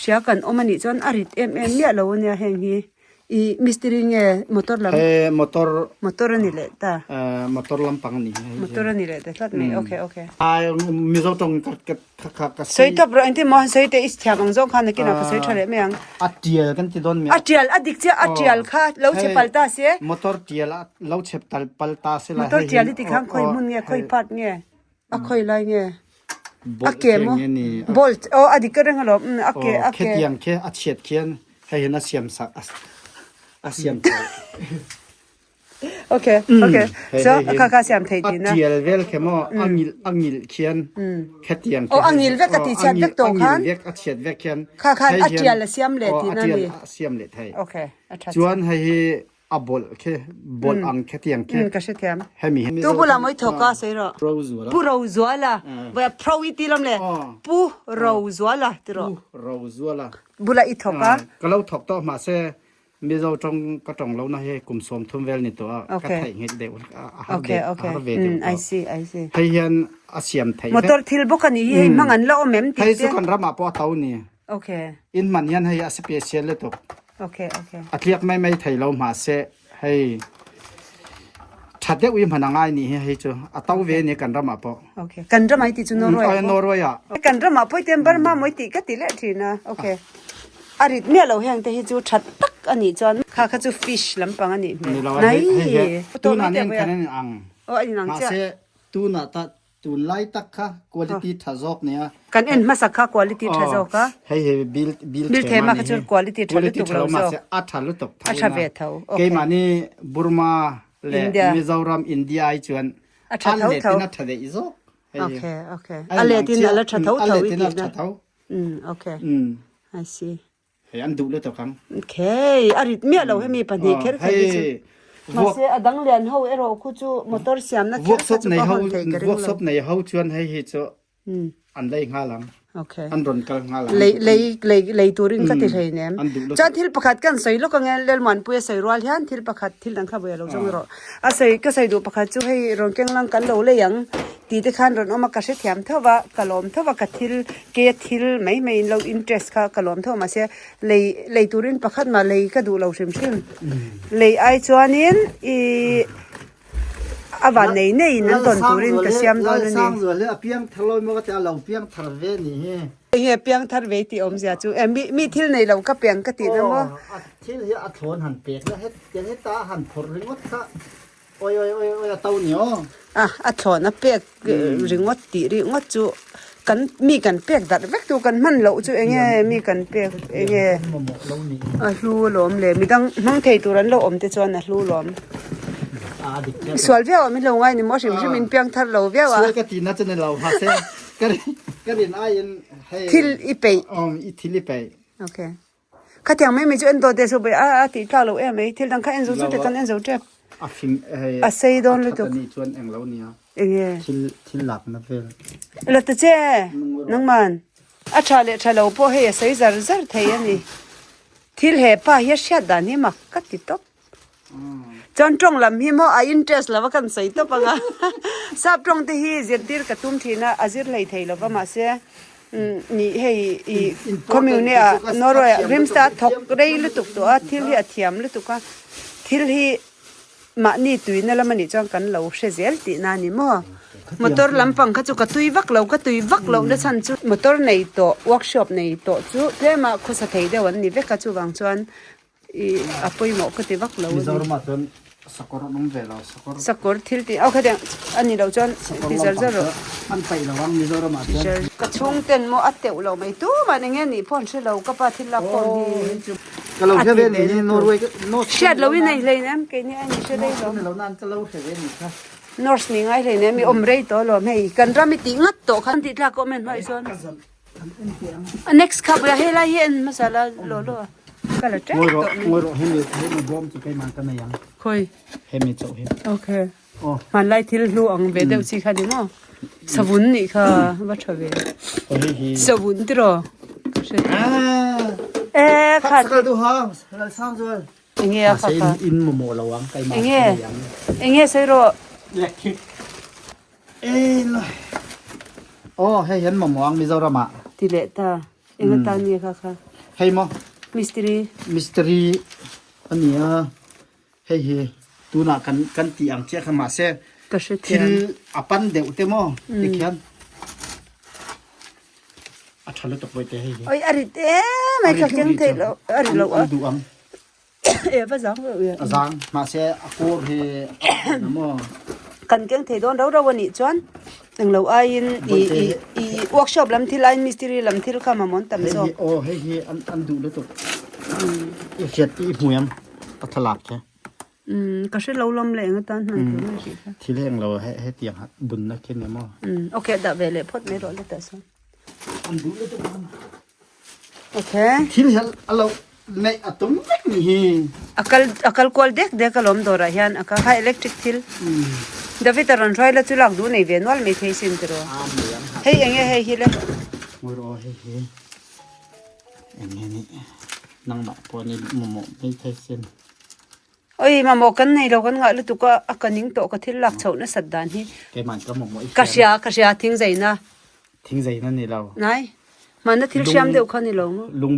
hria kan awm a nih chuan a rit em em miah lo ania heng hi. I mistiri nge motor lam? He motor. Motor a ni leh ta. Motor lampang a ni hei hi. Motor a ni leh ta tlat mai okay okay. Ai Mizo tawng ka ka ka ka ka Sawi tawp rawh engtin maw han sawi teh i thiam ang zawng khan nakinah ka sawi tha leh mai ang. A tial kan ti dawn mi a. A tial a dik chiah a tial kha lo chhe pal ta se. Motor tial a lo chhe tal pal ta se la Motor tial hi ti khan khawi hmun nge khawi part nge a khawi lai nge a ke maw bolt aw a dik ka reng alawm a ke a ke. Khetiang khi a chhiat khian hei hian a siam sak a siam thei. Okay okay so kha kha siam thei tihna. A tial vel khe maw a ngil a ngil khian khetiang Oh a ngil vek a ti chhiat vek tawh khan. A ngil vek a chhiat vek khian. Kha khan a tial a siam leh tihna ni. A tial a siam leh thei. Okay a tha. Chuan hei hi a bawlh khi bawlh ang khetiang khi. Ka hrethiam. Hemi hi. Tu bulah mawi thawk a sawi rawh. Rozuala. Pu Rozuala. Vawi a Pro i ti lawm le. Pu Rozuala ti rawh. Pu Rozuala. Bulah i thawk a. Ka lo thawk tawh mahse Mizo tawng ka tawng lo na hi kum 30 vel ni tawh a ka theih nghet deuh a har Okay deuh a okay. har ve deuh I tawh. see I see. Hei hian a siam theih vek. Motor thil bawk a nih hi hei hmang an la awm em tih Hei te. chu kan ramah pawh a to ni. Okay. In hman hian hei a special lutuk. Okay okay. A tliak mai mai thei lo mahse hei tha deuh i hman a ngai nih hi hei chu a to ve ni kan ramah pawh. Okay. Kan ramah i tih chu Norway ah pawh. Norway ah. Kan ramah pawh i ten Burma maw i tih ka ti leh thin a. Okay. A rit miah lo heng te hi chu tha tak a nih chuan kha kha chu fish lampang a nih hmel. Ni lo a hei hei hi tunah nen khan an ang. Aw a inang chiah. Mahse tunah ta tunlai tak kha quality tha zawk nia. Kan en hmasa kha quality tha zawk a. Hei hi bil bil Bil thema thema kha chu quality tha lutuk lo zawk. Mahse a tha lutuk tho A tha ve tho. Okay. Keimahni Burma leh India. Mizoram India ai chuan A tha tho tho. A letin a tha daih zawk. Okay okay. A letin a la tha tho tho i tihna. A letin a tha tho. Okay. I see. Hei an duh lutuk ang. Okay, a rit miah lo hemi pahnih kher kher hi chu. Mahse a dang lian ho erawh khu chu motor siamna kher kha chu ka hawn thei ka ring lo. Workshop nei ho chuan hei hi chu an lei nghal ang. Okay. An rawn kal nghal ang. Lei lei lei lei turin ka ti hlei nem. An duh lutuk. Chuan thil pakhat kan sawi lawk ang e, Lelmuanpuia sawi rual hian thil pakhat thil dang kha buai lo zawng erawh. A sawi ka sawi duh pakhat chu hei rawn keng lang kan lo lei ang tih te khan rawn awm a ka hrethiam tho va ka lawm tho va ka thil ke thil mai mai in lo interest kha ka lawm tho mahse lei lei turin pakhat mah lei ka duh lo hrim hrim lei ai chuanin ih a van nei nei in an tawn turin ka siam dawn a ni. Lalsangzual hi a piang thar lo emaw ka ti a lo piang thar ve ni hi. Enge piang thar ve tih awmzia chu e mi mi thil nei lo ka piang ka tih na maw. Aw a thil hi a thlawn han pek la het tiang heta han phawrh ringawt kha oi oi oi oi a to ni aw. A a thlawn a pek ringawt tih ringawt chu kan mi kan pek darh vek tu kan hman loh chu enge mi kan pek enge a hlu alawm le midang hmang thei tur an lo awm te chuan a hlu alawm. Sual viau ah min lo ngai ni maw hrim hrim in piang thar lo viau a. Sual ka tihna chu ni lo mahse ka rin ka rin aiin hei Thil i peih. Awm i thil i peih. Okay. Khatiang mai mai chu en dawt teh su bai a a tih tlak lo em mai thil dang kha en zo chu te kan en zo tep. A fing hei A sei dawn lutuk. A that a nih chuan eng lo nia. Enge. Thil thil lakna vel. La ta che nangman a tha leh tha lo pawh hei a sei zar zar thei a ni. Thil he pa hi a hriat dan hi mak ka ti tawp. Chuan tawng lam hi maw a interest lova kan sawi tawp ang a, sap tawng te hi zirtir ka tum thin a, a zir hlei thei lova mahse nih hei i commune ah Norway ah Grimstad a thawk rei lutuk tawh a, thil hi a thiam lutuk a, thil hi mahni tuina lam anih chuan kan lo hre zel tihna a ni maw. Motor lampang kha chu ka tui vak lo, ka tui vak loh na chhan chu motor nei tawh workshop nei tawh chu tlema khawsa thei deuh an ni vek a chuvang chuan I a pawimawh ka ti vak lo a ni. Mizoramah chuan sakawr an awm ve lo, sakawr. Sakawr thil tih, aw khatiang a ni lo chuan ti zar zar rawh. An paih lo ang Mizoramah chuan. Ka chhungten maw a teuh lo mai tumah eng nge nih pawh an hre lo ka pa thil lak khawm hi. Ka lo hre ve ni hi Norway Norse Hriat lo in ei hleinem keini a ni hre rei lo. Ni lo nan ka lo hre ve ni kha. Norse ni ngai hleinem i awm rei tawh alawm hei kan ram i tih ngat tawh khan tih tlak awm en hnuai sawn. Next kha bulah helai hi en hmasa la law law a. Ka la ṭek tawh mai. Ngawi rawh hemi hemi bawm chu keimah ka nei ang. Khawi? Hemi chauh hi. Okay. Hmanlai thil hnu ang ve deuh chi kha ni maw? Savun nih kha va tha ve. Savun tiraw? Ka hre thei. E kha. Sakal du ha lal sang zual. Enge a kha kha. In mamawh lo ang keimah Enge? Enge sawi rawh. Electric. E lai. Oh hei hian mamawh ang Mizoram ah. Ti leh ta. Enga tan nge kha kha? Hei maw? Mystery. Mystery ania. Hei hi tunah kan kan tih ang chiah kha mahse Ka hre thiam. thil a pan deuh te maw tikhian a tha lutuk vawi te hei hi. Oi a rit em ai ka keng thei lo a ri lo a. An duh ang. E va zang reuh e. A zang mahse a kawr hi a maw. Kan keng thei dawn rau rau a nih chuan englo aiin i i i workshop lam thil aiin mistiri lam thil kha mamawh an tam zawk. Hei hi aw hei hi an an duh lutuk. I hriat i hmu em? Ka thlalak che. Umm ka hre lo lawm leh eng atan hman tur nge tih kha. Thil heng lo he hetiang bunna khi ni maw? Umm okay dah ve leh phawt mai rawh le tah sawn. An duh lutuk ang. Okay. Thil hi a lo neih a tum vek ni hi. A kal a kal kual dek dek alawm dawrah hian a kha kha electric thil. David a rawn hruai la chu lak duh nei ve nual mai thei sin tiraw. Hei enge hei hi le. Ngawi rawh hei hi. Eng nge nih nangmah pawh ni mamawh mai thei sin. Oi mamawh kan nei lo kan ngah lutuk a a ka ning tawh ka thil lak chhoh nasat dan hi. Keimah ka mamawh i Ka hria ka hria thing zeina. Thing zeina ni lo. Nai hmanna thil hriam deuh kha ni lo maw. Lung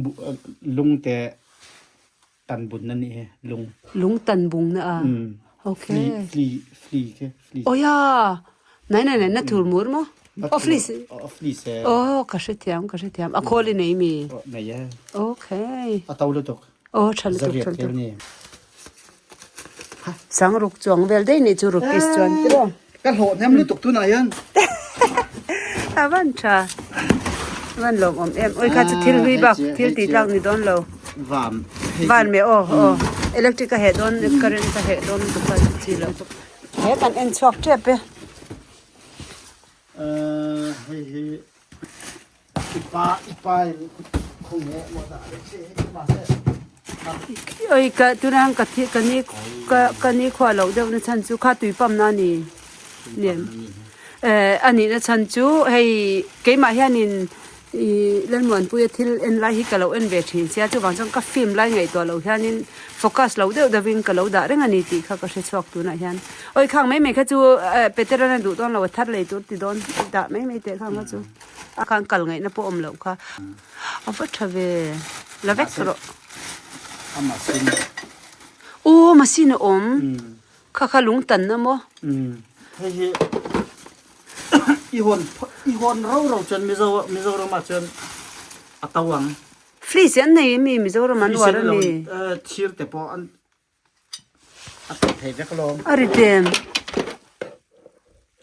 lung te tan bun na nih hi lung. Lung tan bung na a. Okay. Fli fli ke fli. Oya nai nai nai na thur mur maw. Oh fli Oh fli se. Oh ka hre thiam ka hre thiam a khawl i nei mi. Nei e. Okay. A to lutuk. Oh tha lutuk tha lutuk. Sang ruk chuang vel daih nih chu rupees chuan tiraw. Ka hlawh hnem lutuk tunah hian. A van tha. A van lawmawm em. Oi kha chu thil hlui bak thil tih tlak ni dawn lo. Van. Van me aw aw. Electric a heh dawn current a heh dawn lutuk kha chu chi lo. He kan en chhuak tep e. Hei hi ipa ipa in khung nge maw dah le che hei mahse Oi ka tunang ka thi ka ni ka ka ni khua loh deuh na chhan chu kha tui pump na ni nem eh a nih na chhan chu hei keimah hianin Ih Lalmuanpuia thil en lai hi ka lo en ve thin sia, chuvang chuan ka film lai ngaihtuah loh hianin focus lo deuh deuhin ka lo dah reng a ni tih kha ka hre chhuak tunah hian. Awi khang mai mai kha chu Peterana duh dawn lo a thar lei tur ti dawn dah mai mai teh khang kha chu a khan kal ngaihna pawh awm loh kha a va tha ve la vek rawh. Aw machine a awm. Kha kha lung tanna maw? Hei hi i hawn i hawn ro ro chuan Mizo Mizoram ah chuan a to ang. Fleece an nei ami Mizoram an uar ami? Thir te pawh an a to thei vek alawm. A ri tem.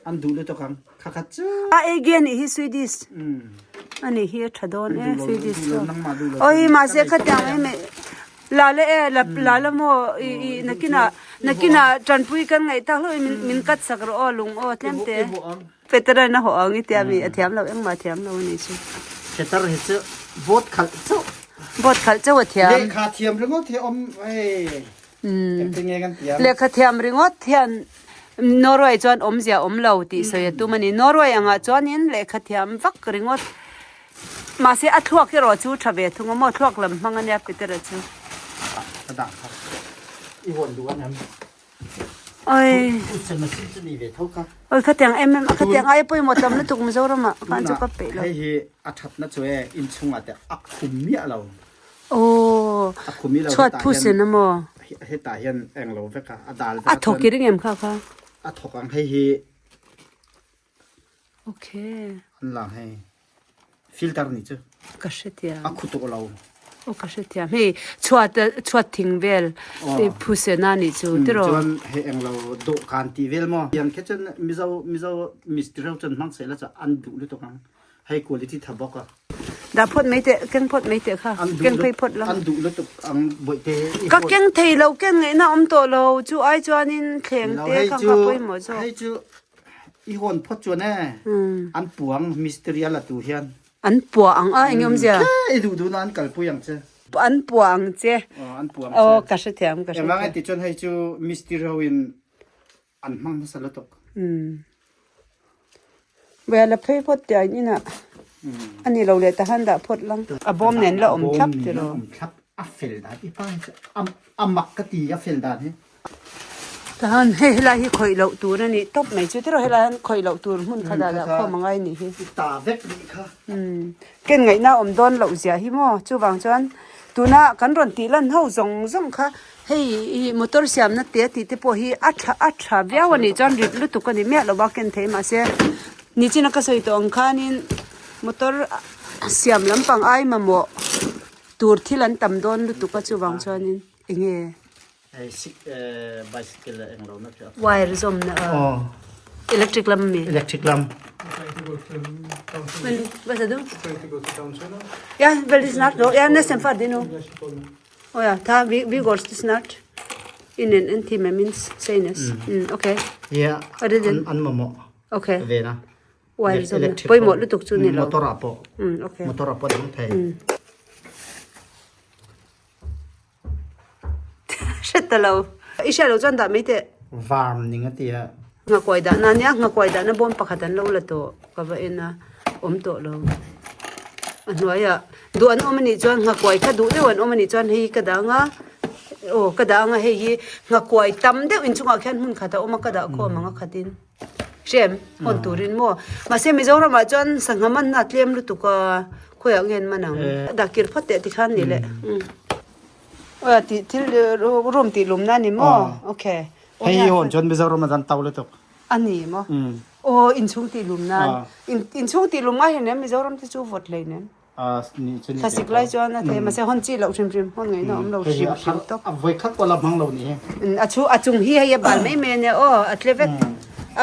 An duh lutuk ang kha kha chu. A ege anih hi Swedish. Anih hi a tha dawn e Swedish chu. Oi mahse khatiang mai mai la le e la la maw i i nakinah nakinah tanpui kan ngaih tak hlauh in min cut sak rawh aw lung aw tlem te. Peter a na haw ang i tia mi a thiam lo engmah a thiam lo anih chu. Peter hi chu vote khalh chauh. Vote khalh chauh a thiam. Lehkha thiam ringawt hi awm hei. Engtin nge kan tiam? Lehkha thiam ringawt hian Norway chuan awmzia awm lo tih sawi a tum a ni. Norway angah chuanin lehkha thiam vak ringawt. Mahse a thluak erawh chu tha ve thung a maw? Thluak lam hmang a nia Peter-a chu. Ka dah kha. I hawn duh a nem. Oi. U sem a sim chu ni ve tho kha. Oi khatiang em em khatiang ai pawimawh tam lutuk Mizoramah khan chu ka peih lo. Hei hi a thatna chu e inchhungah te a khum miah lo. Aw, chhuat phu sen a maw? Hetah hian eng lo vek a, a dal vek a. A thawk i ring em kha kha? A thawk ang hei hi. Okay. An lang hei. Filter ni chu. Ka hre thiam. A khu tawh lo. Aw ka hre thiam. Hei chhuat chhuat thing vel phu sen a nih chu tiraw? Chuan hei eng lo dawhkan tih vel maw? Tiang khe chuan Mizo Mizo mistiri ho chuan hmang seh la chu an duh lutuk ang. Hei quality tha bawk a. Dah phawt mai teh, keng phawt mai teh kha. Keng phei phawt la. An duh lutuk ang bawihte. Ka keng thei lo, ken ngaihna awm tawh lo. Chu ai chuanin thleng te kha kha pawimawh zawk. Hei chu i hawn phawt chuan e. An puang mystery a la tu hian. An puah ang a, eng awmzia? I duh duhna an kalpui ang che. An puah ang che. Aw, an puah ang che. Aw, ka hrethiam, ka hrethiam. Engvang e ti chuan hei chu mystery ho in An hmang hmasa lutuk. Umm. Vela phei phawt tih a in inah a ni lo leh ta han dah phawt lang. A bawm nen la awm thlap ti rawh. A bawm nen la awm thlap. A fel dan i pa hi chu a mak ka ti a fel dan hi. Ta han hei helai hi khawih loh tur a nih tawp mai chu ti rawh helai hian khawih loh tur hmun kha dah dah khawm a ngai nih hi. I ta vek nih kha. Umm. Ken ngaihna awm dawn loh ziah hi maw chuvang chuan tuna kan rawn tih lan ho zawng zawng kha Hei i motor siamna te tih te pawh hi a tha a tha viau a nih chuan rit lutuk a ni miah lo a ken thei mahse nichina ka sawi tawh ang khanin motor siam lampang ai mamawh tur thil an tam dawn lutuk a chuvang chuanin eng nge wire zawmna electric lam ami electric lam ya veldig snart då ja nesten ferdig nå. Aw ja, ta vi vi går snart in en timme minst senest. Mm okay. Yeah. Are den. An mamawh. Okay. Ve na. Wire zawm na. Pawimawh lutuk chu ni lo. Motor ah pawh. Mm okay. Motor ah pawh dang thei. Mm. Hret ta lo. I hriat lo chuan dah mai teh. Varm ning a ti a. Nghakuai dah na nia, nghakuai dah na bawm pakhat an lo la tawh ka va en a, awm tawh lo. A hnuaiah duh an awm anih chuan nghakuai kha duh deuh an awm anih chuan hei hi ka dah anga aw ka dah anga hei hi nghakuai tam deuh inchungah khian hmun khat a awm a ka dah khawm ang a khatin hrem hawn turin maw mahse Mizoramah chuan sangha manna a tlem lutuk a khawiah nge an man ang dah kir phawt teh tikhan ni leh aw tih thil room tih lumna a ni maw okay. Hei hi hawn chuan Mizoram a dan to lutuk. A ni maw? Aw inchhung tih lum nan. Inchhung tih lum ngai hleinem Mizoram te chu vawt hleinem. Thlasik lai chuan a thei mahse hawn chi loh hrim hrim hawn ngaihna awm lo hrim hrim tawp. A vawi khat pawh la hmang lo ni hi. A chu a chung hi hei a bal mai mai a nia aw a tle vek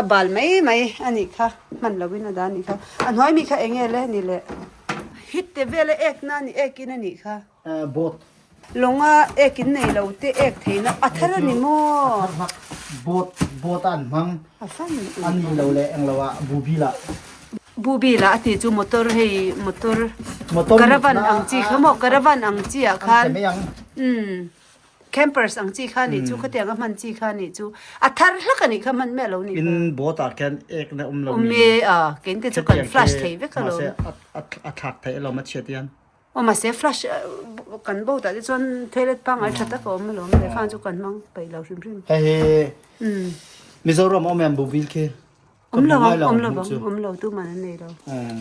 a bal mai mai a nih kha hman lo in a dah a nih kha. A hnuai mi kha eng nge le ni le. Hit te vel a ek na a ni ek in a nih kha. Boat. Lawnga ek in nei lo te ek theihna a thar a ni maw? A thar hmak. Boat, boat a an hmang. A fan. A ni lo leh eng lo ah bubil ah. Bubil ah a ti chu motor hei motor caravan ang chi kha maw caravan ang chi ah khan. An thei mai ang. Umm campers ang chi kha nih chu khatiang a hman chi kha nih chu a thar hlak a nih kha hman miah lo nih kha. In boat ah khian ek na awm lo mi. Awm e a kein te chu kan flush thei vek alawm. Mahse a thlak theih alawm a chhiat hian. Aw mahse flush kan boat ah te chuan toilet pangngai tha tak a awm alawm leh khang chu kan hmang peih lo hrim hrim. Hei hi Mizoram awm em bubil khi? Awm lo ang awm lo ang awm lo tuman an nei lo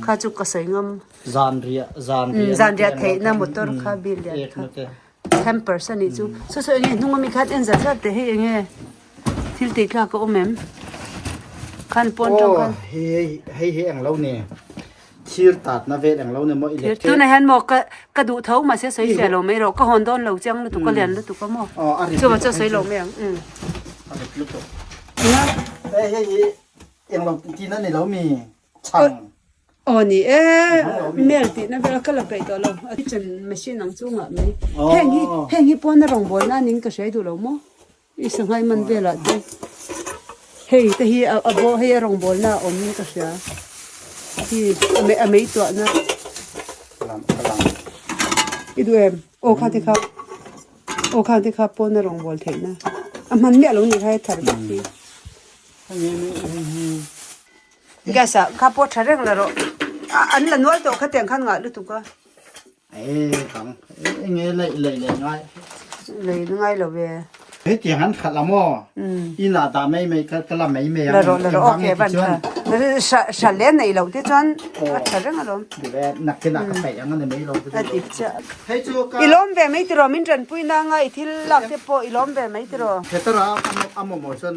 kha chu ka sawi ngam. Zan riah zan riah zan riah theihna motor kha bil lian kha hampers a nih chu saw saw enge hnung ami khan en zat zat teh hei enge thil tih tlak a awm em khan pawn tang khan. Hei hei hi eng lo ni. Thir tatna vel eng lo ni maw electric. Tunah hian maw ka ka duh tho mahse sawi fiah lo mai rawh ka hawn dawn lo chiang lutuk ka lian lutuk a maw chuva chu sawi lo mai ang um. A rit lutuk. Hei hei hi eng lo tihna ni lo mi chhang. Aw ni e mail tihna vel ka la peih tawh lo a kitchen machine ang chungah mai heng hi heng hi pawn a rawngbawlna aning ka hriai duh lo maw. I sanghai man velah te hei te hi a bawh hei a rawngbawlna a awm in ka hria hi a mei tuahna i duh em aw kha te kha aw kha te kha pawn a rawngbâwl theihna a hman miah lo nih kha he thar vek hi gas ah kha pawh tha reng la rawh an la nual tawh kha tiang khan ngah lutuk a. E kang enge lei lei lei ngai. Lei ngai lo ve. He tiang an khat la maw? In ah dah mai mai ka la mai mai ang. La rawh la rawh okay van tha. Sha sha le nei lo te chuan a tha reng alawm. Duh e nakin ah ka peih ang ani mai lo. A dik chiah. Hei chu ka. I lawm ve mai tiraw min tanpui na anga i thil lak te pawh i lawm ve mai tiraw. Hetara a mamawh chuan.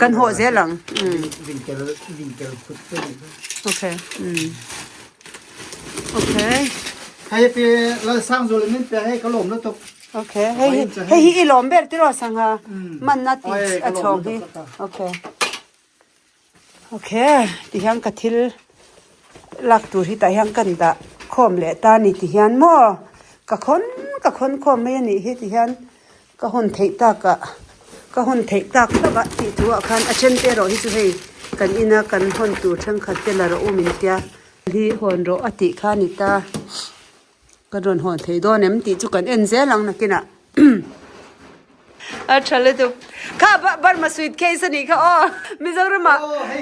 Kan hawh zel ang. Vinkel vinkel khut te ni. Okay. Okay. Hei pi lal sang zul min pe hei ka lawm lutuk. Okay. Hei hei hi i lawm ber tiraw sangha man na ti a chhawng hi. Okay. Okay. Ti hian ka thil lak tur hi tah hian kan dah. khawm leh ta a ni ti hian maw ka khawn ka khawn khawm mai a nih hi ti hian ka hawn theih tak ah ka hawn theih tak tak ah tih thu ah khan a then te erawh hi chu hei kan ina kan hawn tur thenkhat te la rawh u min tia hi hawn rawh a tih kha a ni ta. Kan rawn hawn thei dawn em tih chu kan en zel ang nakinah. A tha lutuk. Kha Burma suitcase a nih kha aw. Mizorama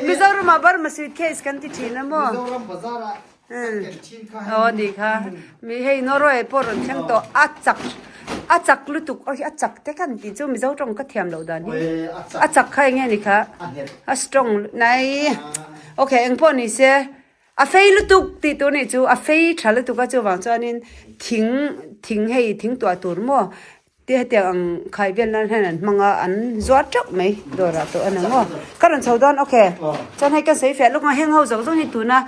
Mizorama Burma suitcase kan ti thin a maw. Mizoram bazar ah kan ken thin kha. Aw nih kha. Mi hei Norway pawh rawn thleng tawh a chak a chak lutuk aw hi a chak te kan tih chu Mizo tawng ka thiam loh dan hi. A chak kha enge ni kha. A strong nai. Okay engpawh ni se. A fei lutuk tih tur nih chu a fei tha lutuk a chuvang chuanin thing thing hei thing tuah tur maw te hetiang ang khai vel nan hian an hmang a an zuar teuh mai dawrah tawh a ni maw ka rawn chho dawn okay chuan hei ka sawi fiah lawk a heng ho zawng zawng hi tuna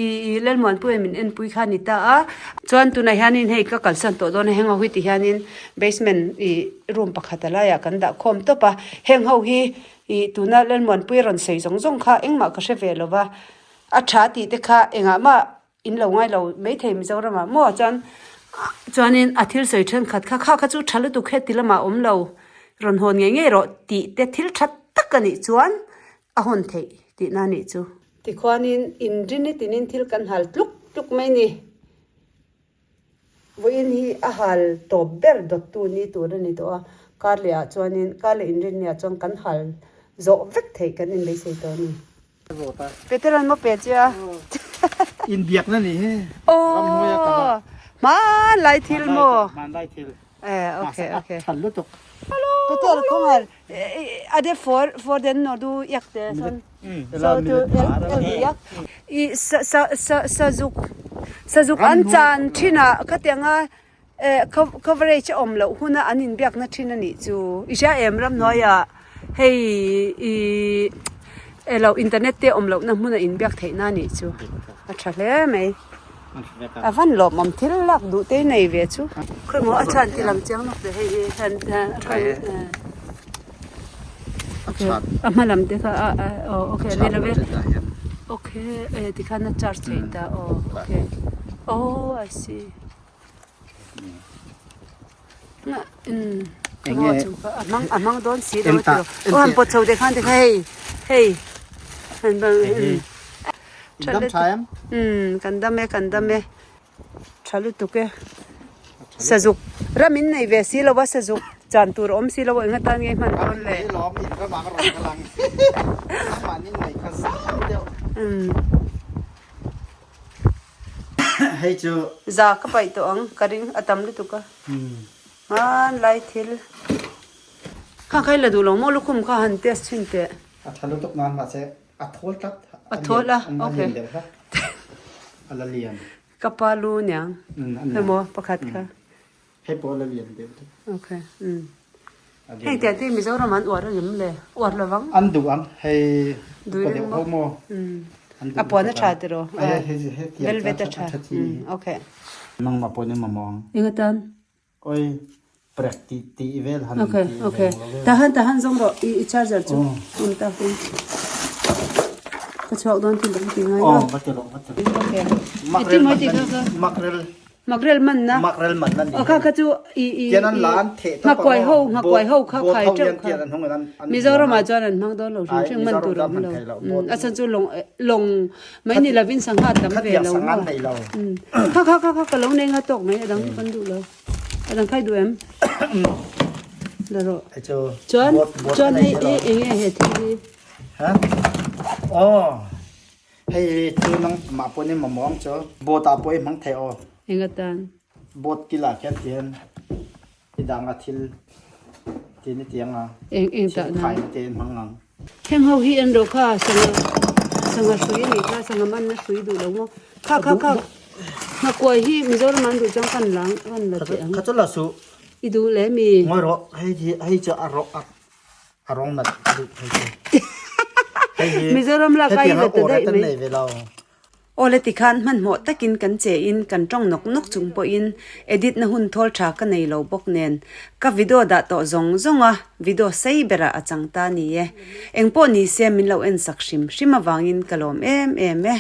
ih Lalmuanpuia min enpui kha a ni ta a chuan tunah hianin hei ka kalsan tawh dawn a heng ho hi ti hianin basement ih room pakhat a laiah kan dah khawm tawp a heng ho hi ih tuna Lalmuanpuia rawn sawi zawng zawng kha engmah ka hre ve lo va. A tha tih te kha engah mah in lo ngai lo maithei Mizoramah maw chuan chuanin a thil sawi thenkhat kha kha kha chu tha lutuk heti lamah awm lo rawn hawn ngei ngei rawh tih te thil tha tak a nih chuan a hawn theih tihna a nih chu. Tikhuanin inrini tinin thil kan hal tluk tluk mai ni. Vawiin hi a hal tawp ber dawttu ni tur a ni tawh a, kar leh ah chuanin kar leh inrinni ah chuan kan hal zawh vek theih kan inbeisei tawh a ni. Peter an maw pe che a. Inbiakna ni hi. Aw hmanlai thil maw. Hmanlai thil. Eh okay okay. Than lutuk. Peter khawngah a de for for den no du yak te son. So tu el el du yak. I sa sa sa sazuk sazuk an chan thin a khatianga coverage a awm loh huna an inbiakna thin a nih chu i hria em ramhnuaiah hei ih elo internet te awm lohna hmuna inbiak theihna a nih chu a tha hle mai a van lawmawm thil lak duh te nei ve chu khawimaw a chhan ti lang chiang lawk le hei hi hian a hma lam te kha a aw okay ni lo ve okay tikhan a charge theih ta aw okay oh I see. A hmang dawn si lo a ti lo. Aw han pawt chho teh khan tikha hei hei han Dam tha em? Umm kan dam e kan dam e tha lutuk e sazuk ram in nei ve si lo a sazuk chan tur a awm si lo a eng atan nge hman dawn le. Lawm in ramah ka rawn kal ang mahni nei kha zau deuh. Hei chu. Za ka paih tawh ang ka ring a tam lutuk a. Hmanlai thil. Kha kha i la duh lo maw lukhum kha han test chhin teh. A tha lutuk nan mahse a thawl tlat. A thawl a okay. A lian deuh hlak. A la lian. Ka pa lu niang. Emaw pakhat kha. Hei pawh a la lian deuh hlek. Okay. Heng tiang te Mizoram an uar a ngem le? Uar lo vang. An duh ang. Hei upa deuh ho maw? A puan a tha tiraw? Velvet a tha. Okay. Nangmah pawh in mamawh ang. Eng atan? Oi prek tih tih vel han Okay, tih okay. ve lo. Tahan tahan zawng rawh i charger chu. Um ta pin. Ka chhuak dawn tin dang ti ngai lo. Oh, va ti rawh, va ti rawh. Okay. Makrel man makrel Makrel man na. Makrel man na ni. Kha kha chu i i Tian an la an theh tawp Nghakuai ho nghakuai ho kha khai teuh kha. Tian an hung an Mizoram ah chuan an hmang dawn lo hrim hrim man tur a awm lo. A chhan chu lawng lawng mai ni lovin sangha tam ve lo maw. Kha kha kha kha ka lo nei nga tawk mai a dang kan duh lo. A dang khai duh em? La rawh. Chuan chuan hei eng nge he thil hi? Ha? Aw. Hei chu nang mah pawh ni mamawh ang chu. Boat ah pawh i hmang thei aw. Eng atan? Boat kil ah khian tihian i dang a thil tin i tiang a. Eng eng tah na? Thil khai te in hmang ang. Heng ho hi en rawh kha sangha sangha hrui a nih kha sangha man na hrui duh lo maw. Kha kha kha nghakuai hi Mizoram ah an duh chuan kan la kan la teh ang. Kha chu la suh. I duh le mi? Ngawi rawh hei hi hei chu a rawh a A rawng nat duh hei chu. Hei hi Mizoram lak ai hetiang la a ta awr daih atan mai. nei ve lo. Awle tikhan hmanhmawh takin kan che in kan tawng nawk nawk chung pawhin edit na hun thawl tha ka nei lo bawk nen ka video dah tawh zawng zawng a video sei berah a chang ta ni e. Engpawh ni se min lo en sak hrim hrim avangin ka lawm em em e.